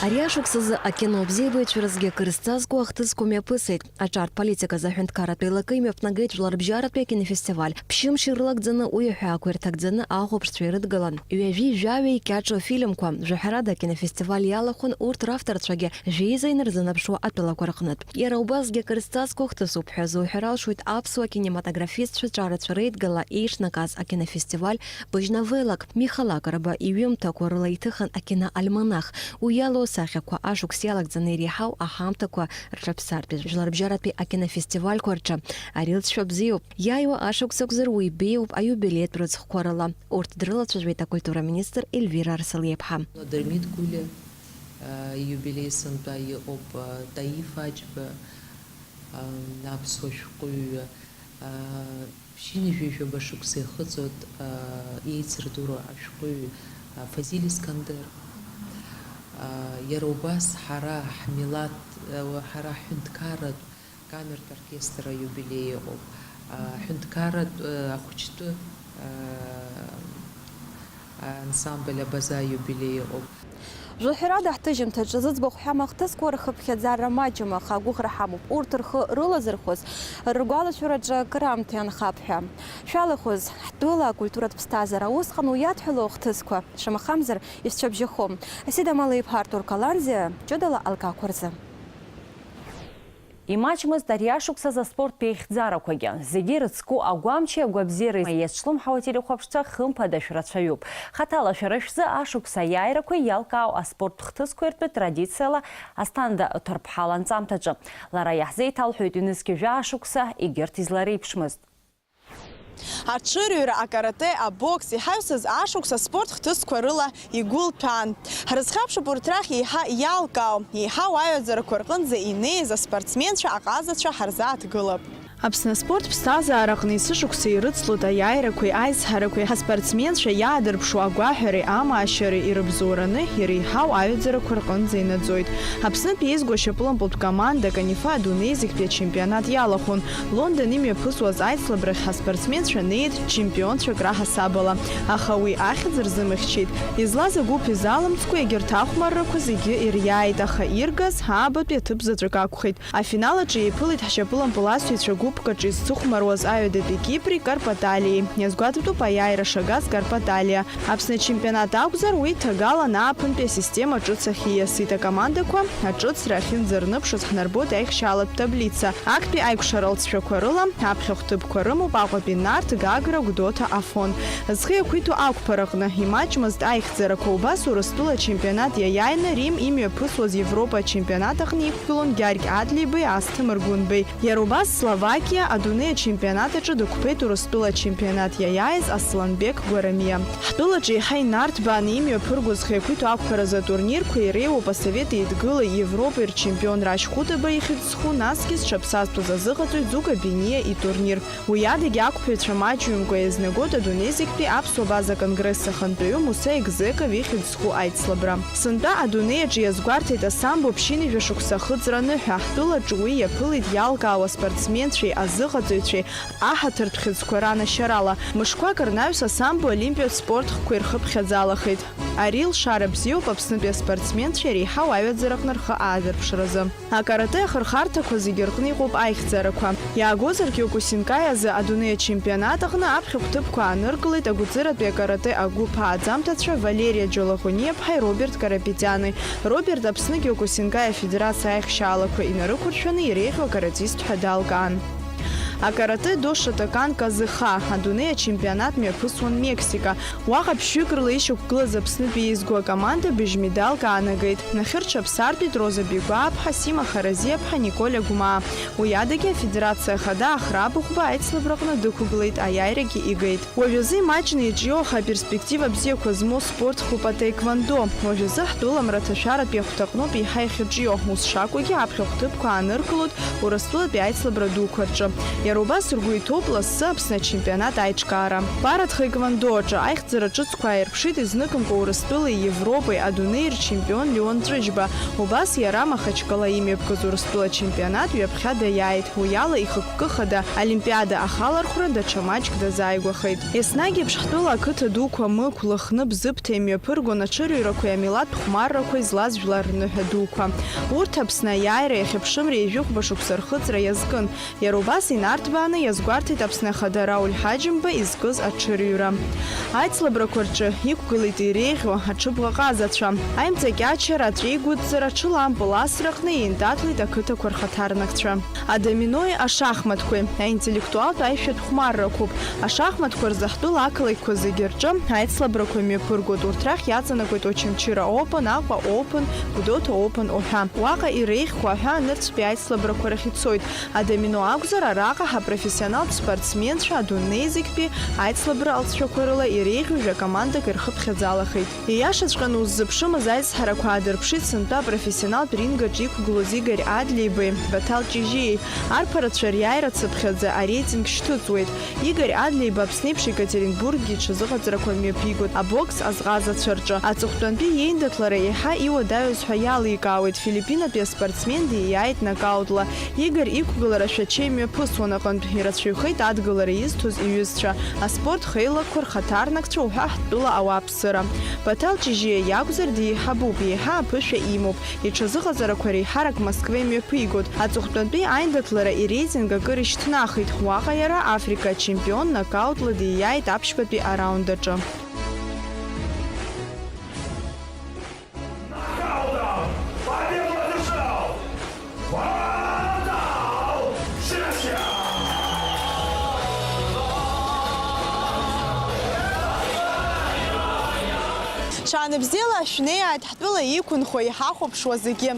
Ари ашықәсазы акино абзиабаҩцәа рзгьы акыр зҵазкуа ахҭысқәа мҩаԥысит. Аҿар политиказы аҳәынҭқарратә еилакы имҩаԥнагеит Жәларбжьаратәи акинофестиваль. Ԥшьымш ирылагӡаны уи аҳәаақәа ирҭагӡаны ахәаԥшцәа ирыдгалан ҩажәи жәаҩеи кьаҿу афильмқәа. Жәаҳәарада акинофестиваль иалахәын урҭ равторцәагьы жәеиза инарзынаԥшуа атәылақәа рҟнытә. Иара убасгьы акыр зҵазкуа хҭысуп ҳәа зуҳәар алшоит аԥсуа кинематографистцәа ҿарацәа реидгыла еиҿнакааз акинофестиваль быжь новеллак, Миха Лакрба иҩымҭақәа рыла иҭыхын акиноальманах. Уи иалоу асахьақәа ашықәс иалагӡаны иреиҳау аҳамҭақәа рҿаԥсартә жәларбжьаратәи акинофестивальқәа рҿы ари лҵшәа бзиоуп. Иааиуа ашықәс акәзар уи беиоуп аиубилеитә рыцхәқәа рыла. Урҭ дрылацәажәеит акультура министр Ельвира Арсалиаԥҳа. Дырмит Гәлиа ииубилеи сынтәа иҟоуп, Таиф Аџьба, аԥсуа шәҟәыҩҩы, ԥшьынҩажәи жәаба шықәса иахыҵуеит еицырдыруа ашәҟәыҩҩы Фазиль Искандер. Иара убас ҳара ҳмилаҭ, ҳара ҳҳәынҭқарратә камертә оркестр аиубилеи ыҟоуп, ҳҳәынҭқарратә ахәыҷтәы ансамбль Абаза аиубилеи ыҟоуп. Жәаҳәарада, ҳҭыжьымҭаҿы зыӡбахә ҳәам ахҭысқәа рхыԥхьаӡара маҷым, аха агәыӷра ҳамоуп, урҭ рхы рылазырхәыз ргәалашәараҿы акыраамҭа ианхап ҳәа. Шәалахәыз, ҳтәыла акультуратә ԥсҭазаара усҟан уиадҳәалоу ахҭысқәа, шамахамзар, ишәцәабжьахом. Асида Малеиԥҳа, Артур Каланӡиа, ҷыдала алкаақәа рзы. Имаҷмызт ари ашықәсазы аспорттә еихьӡарақәагьы. Зегьы ирыцку агәамчи агәабзиареи иазҿлымҳауа ателехәаԥшцәа хымԥада шәрацәаҩуп. Хаҭала шәара шәзы ашықәс аиааирақәа иалкаау аспорттә хҭысқәа иртәы традициала Асҭанда Ҭарԥҳа ланҵамҭаҿы. Лара иаҳзеиҭалҳәоит ҩнызқьи жәаа шықәса егьырҭ излареиԥшмызт. Аҽырҩра, акарате, абокс, иҳаҩсыз ашықәс аспорт хҭысқәа рыла игәылҭәаан. Ҳрызхьаԥшып урҭ рахь еиҳа иалкаау, еиҳау аҩаӡарақәа рҟынӡа инеиз аспортсменцәа, аҟазацәа ҳарзааҭгылап. Аԥсны аспорт ԥсҭазаараҟны есышықәса ирыцлоит аиааирақәеи аизҳарақәеи, ҳаспортсменцәа иаадырԥшуа агәаҳәареи амаашьареи ирыбзоураны иреиҳау аҩаӡарақәа рҟынӡа инаӡоит. Аԥснытәи еизго ашьапылампылтә команда Канифа адунеи зегьтәи ачемпионат иалахәын. Лондон имҩаԥысуаз аицлабрахь ҳаспортсменцәа неит чемпионцәак раҳасабала. Аха уи ахьӡ рзымыхьчеит. Излаз агәыԥ изалымҵкәа егьырҭ ахәмаррақәа зегьы ириааит, аха иргаз аабатәи аҭыԥ заҵәык акәхеит. Афинал аҿы еиԥылеит ҳшьапылампыласҩцәа гәыԥк аҿы изцыхәмаруаз аҩадатәи Кипри Карпаталиеи. Иазгәаҭатәуп аиааира шагаз Карпаталиа. Аԥсны ачемпионат акәзар, уи ҭагалан ааԥынтәи асистема ҿыц ахь ииасит, акомандақәа аҿыцра ахьынӡарныԥшыз ҳнарбоит аихшьаалатә таблица. Актәи аикәшара алҵшәақәа рыла аԥхьахә ҭыԥқәа рымоуп Аҟәатәи Нарҭ, Гагра, Гәдоуҭа, Афон. Зхы иақәиҭу ақәԥараҟны имаҷмызт аихьӡарақәа, убас Урыстәыла ачемпионат иаиааины Рим имҩаԥысуаз Европа ачемпионат аҟны иқәгылон Гьаргь Адлеибеи Асҭамыр Гәынбеи. Иара убас Словакиа адунеи ачемпионат аҿы дықәԥеит Урыстәыла ачемпионат иаиааиз Асланбек Гәарамиа. Ҳтәылаҿы еиҳа инарҭбааны имҩаԥырго зхы иақәиҭу ақәԥаразы атурнирқәа иреиуоуп Асовет Еидгылеи Европеи рчемпион Рашь Хәытаба ихьӡ зху, насгьы зҽаԥсазтәыз азыҟаҵаҩ Дзука Бениа итурнир. Уи адагьы ақәԥаҩцәа маҷҩымкәа еизнагоит адунеи зегьтәи аԥсуа база конгресс ахантәаҩы Муса Егзеков ихьӡ зху аицлабра. Сынтәа адунеи аҿы иазгәарҭеит асамбо ԥшьынҩажәа шықәса ахыҵра аныҳәа. Ҳтәылаҿы уи иаԥылеит иалкаауа аспортсменцәеи азыҟаҵаҩцәеи аҳаҭыртә хьыӡқәа ранашьарала. Мышқәак рнаҩс асамбо олимпиатә спорт хкқәа ирхыԥхьаӡалахеит. Ари лшара бзиоуп Аԥснытәи аспортсменцәа иреиҳау аҩаӡараҟны рхы аадырԥшразы. Акарате ахырхарҭақәа зегьы рҟны иҟоуп аихьӡарақәа. Иаагозаргь, Иокусинкаи азы адунеи ачемпионат аҟны аԥхьахә ҭыԥқәа ааныркылеит агәыӡыратәи акарате агәыԥ ааӡамҭацәа Валериа Џьолагәаниаԥҳаи Роберт Карапетиани. Роберт Аԥсны Иокусинкаи афедерациа аихшьаалақәа инарықәыршәаны иреиӷьу акаратист ҳәа далкаан. Акарате до Шотокан Казыха адунеи ачемпионат мҩаԥысуан Мексика. Уаҟа ԥшьҩык рыла ишьақәгылаз Аԥснытәи еизго акоманда быжь медалк аанагеит. Нахьырҽаԥсартәит Роза Бигәааԥҳа, Сима Харазиаԥҳа, Николь Агәмаа. Уи адагьы афедерациа ахада Ахра Быхәба аицлабраҟны дықәгылеит, аиааирагьы игеит. Уажәазы имаҷны иҿио, аха аперспектива бзиақәа змоу спорт хәуп атаеквондо. Уажәазы ҳтәыламра аҭашәаратәи ахәҭаҟноуп еиҳа иахьырҿио. Ус шакәугьы, аԥхьахә ҭыԥқәа ааныркылоит Урыстәылатәи аицлабра дуқәа рҿы. Иара убас ргәы иҭоуп лассы Аԥсны ачемпионат аиҿкаара. Пара тхаеквондо аҿы аихьӡара ҿыцқәа ааирԥшит изныкымкәа Урыстәылеи Европеи адунеи рчемпион Леон Ҵәыџьба. Убас иара Махачкала имҩаԥгаз Урыстәыла ачемпионат ҩаԥхьа даиааит. Уи ала ихықәкы хада Олимпиада ахалархәра даҽа маҷк дазааигәахеит. Еснагь еиԥш ҳтәыла ақыҭа дуқәа Мықә, Лыхны, Бзыԥҭа имҩаԥыргон аҽырҩрақәеи амилаҭтә хәмаррақәеи злаз жәлар рныҳәа дуқәа. Урҭ Аԥсны аиааира иахьа ԥшымреи жәохәба шықәса рхыҵра иазкын. Иара убас инарҭбааны иазгәарҭеит Аԥсны Ахада Рауль Ҳаџьымба изкыз аҽырҩра. Аицлабрақәа рҿы иқәгылеит иреиӷьу аҽыбӷаҟазацәа, аимҵакьачара, аҵәеигәыдҵара, аҽылампыл асраҟны еиндаҭлеит ақыҭақәа рхаҭарнакцәа. Адоминои ашахматқәеи аинтеллектуалтә аишәатә хәмаррақәоуп. Ашахматқәа рзы ҳтәыла ақалақьқәа зегьы рҿы аицлабрақәа мҩаԥыргоит. Урҭ рахь иаҵанакуеит Очамчыра Open, Аҟәа Open, Гәдоуҭа Open уҳәа. Уаҟа иреиӷьхо аҳәаа нырцәтәи аицлабрақәа рахь ицоит. Адомино акәзар, араҟа ҳапрофессионалтә спортсменцәа адунеи зегьтәи аицлабра алҵшәақәа рыла иреиӷьу жәа-командак ирхыԥхьаӡалахеит. Ииашаҵәҟьаны уззыԥшымыз аизҳарақәа аадырԥшит сынтәа апрофессионалтә рингаҿы иқәгылоз Игорь Адлеибеи Баҭал Ҷыжьиеи. Арԥарацәа риааира цыԥхьаӡа ареитинг шьҭыҵуеит. Игорь Адлеиба Аԥсны еиԥш Екатеринбурггьы иҽазыҟаҵарақәа мҩаԥигоит абокс азҟазацәа рҿы. Аҵыхәтәантәи иеиндаҭлара еиҳа иуадаҩыз ҳәа иаликаауеит, Филиппинатәи аспортсмен дииааит нокаутла. Игорь иқәгылара Шәача имҩаԥысуан аҟынтә, ирацәаҩхеит адгылара изҭоз иҩызцәа, аспорт хеилакқәа рхаҭарнакцәа уҳәа ҳтәыла ауааԥсыра. Баҭал Ҷыжьиа иакәзар, деиҳабуп, еиҳа аԥышәа имоуп. Иҽазыҟаҵарақәа реиҳарак Москва имҩаԥигоит. Аҵыхәтәантәи аиндаҭлара иреитинг акыр ишьҭнахит. Уаҟа иара Африка ачемпион нокаутла дииааит аԥшьбатәи араунд аҿы. Нокаутом победу одержал Баҭал Ҷыжьиа! Шаанбзиала шәнеиааит ҳтәыла иқәынхо иҳахәаԥшуа зегьы.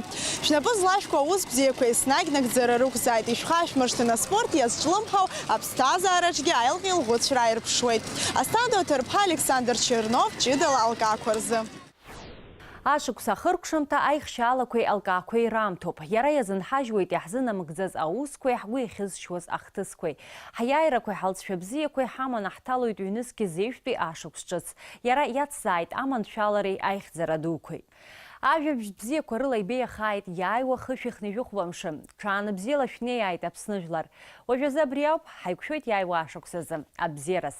Шәнапы злашәкуа аус бзиақәа еснагь нагӡара рықәзааит, ишәхашәмыршҭын, аспорт иазҿлымҳау аԥсҭазаараҿгьы аилҟьеи лӷәыцәра аирԥшуеит. Асҭанда Оҭарԥҳа, Александр Чернов, ҷыдала алкаақәа рзы. Ашықәс ахыркәшамҭа аихшьаалақәеи алкаақәеи раамҭоуп. Иара иазынҳажьуеит иаҳзынамыгӡаз аусқәеи ҳгәы иахьызшьуаз ахҭысқәеи. Ҳиааирақәеи ҳалҵшәа бзиақәеи ҳаманы ҳҭалоит ҩнызқьи зеижәтәи ашықәс ҿыц. Иара иацзааит аманшәалареи аихьӡара дуқәеи. Ажәабжь бзиақәа рыла ибеиахааит иааиуа хышә ихнеижәыхәба мшы. Ҽаанбзиала шәнеиааит Аԥсны жәлар. Уажәазы абри ауп, ҳаиқәшәоит иааиуа ашықәсазы. Абзиараз!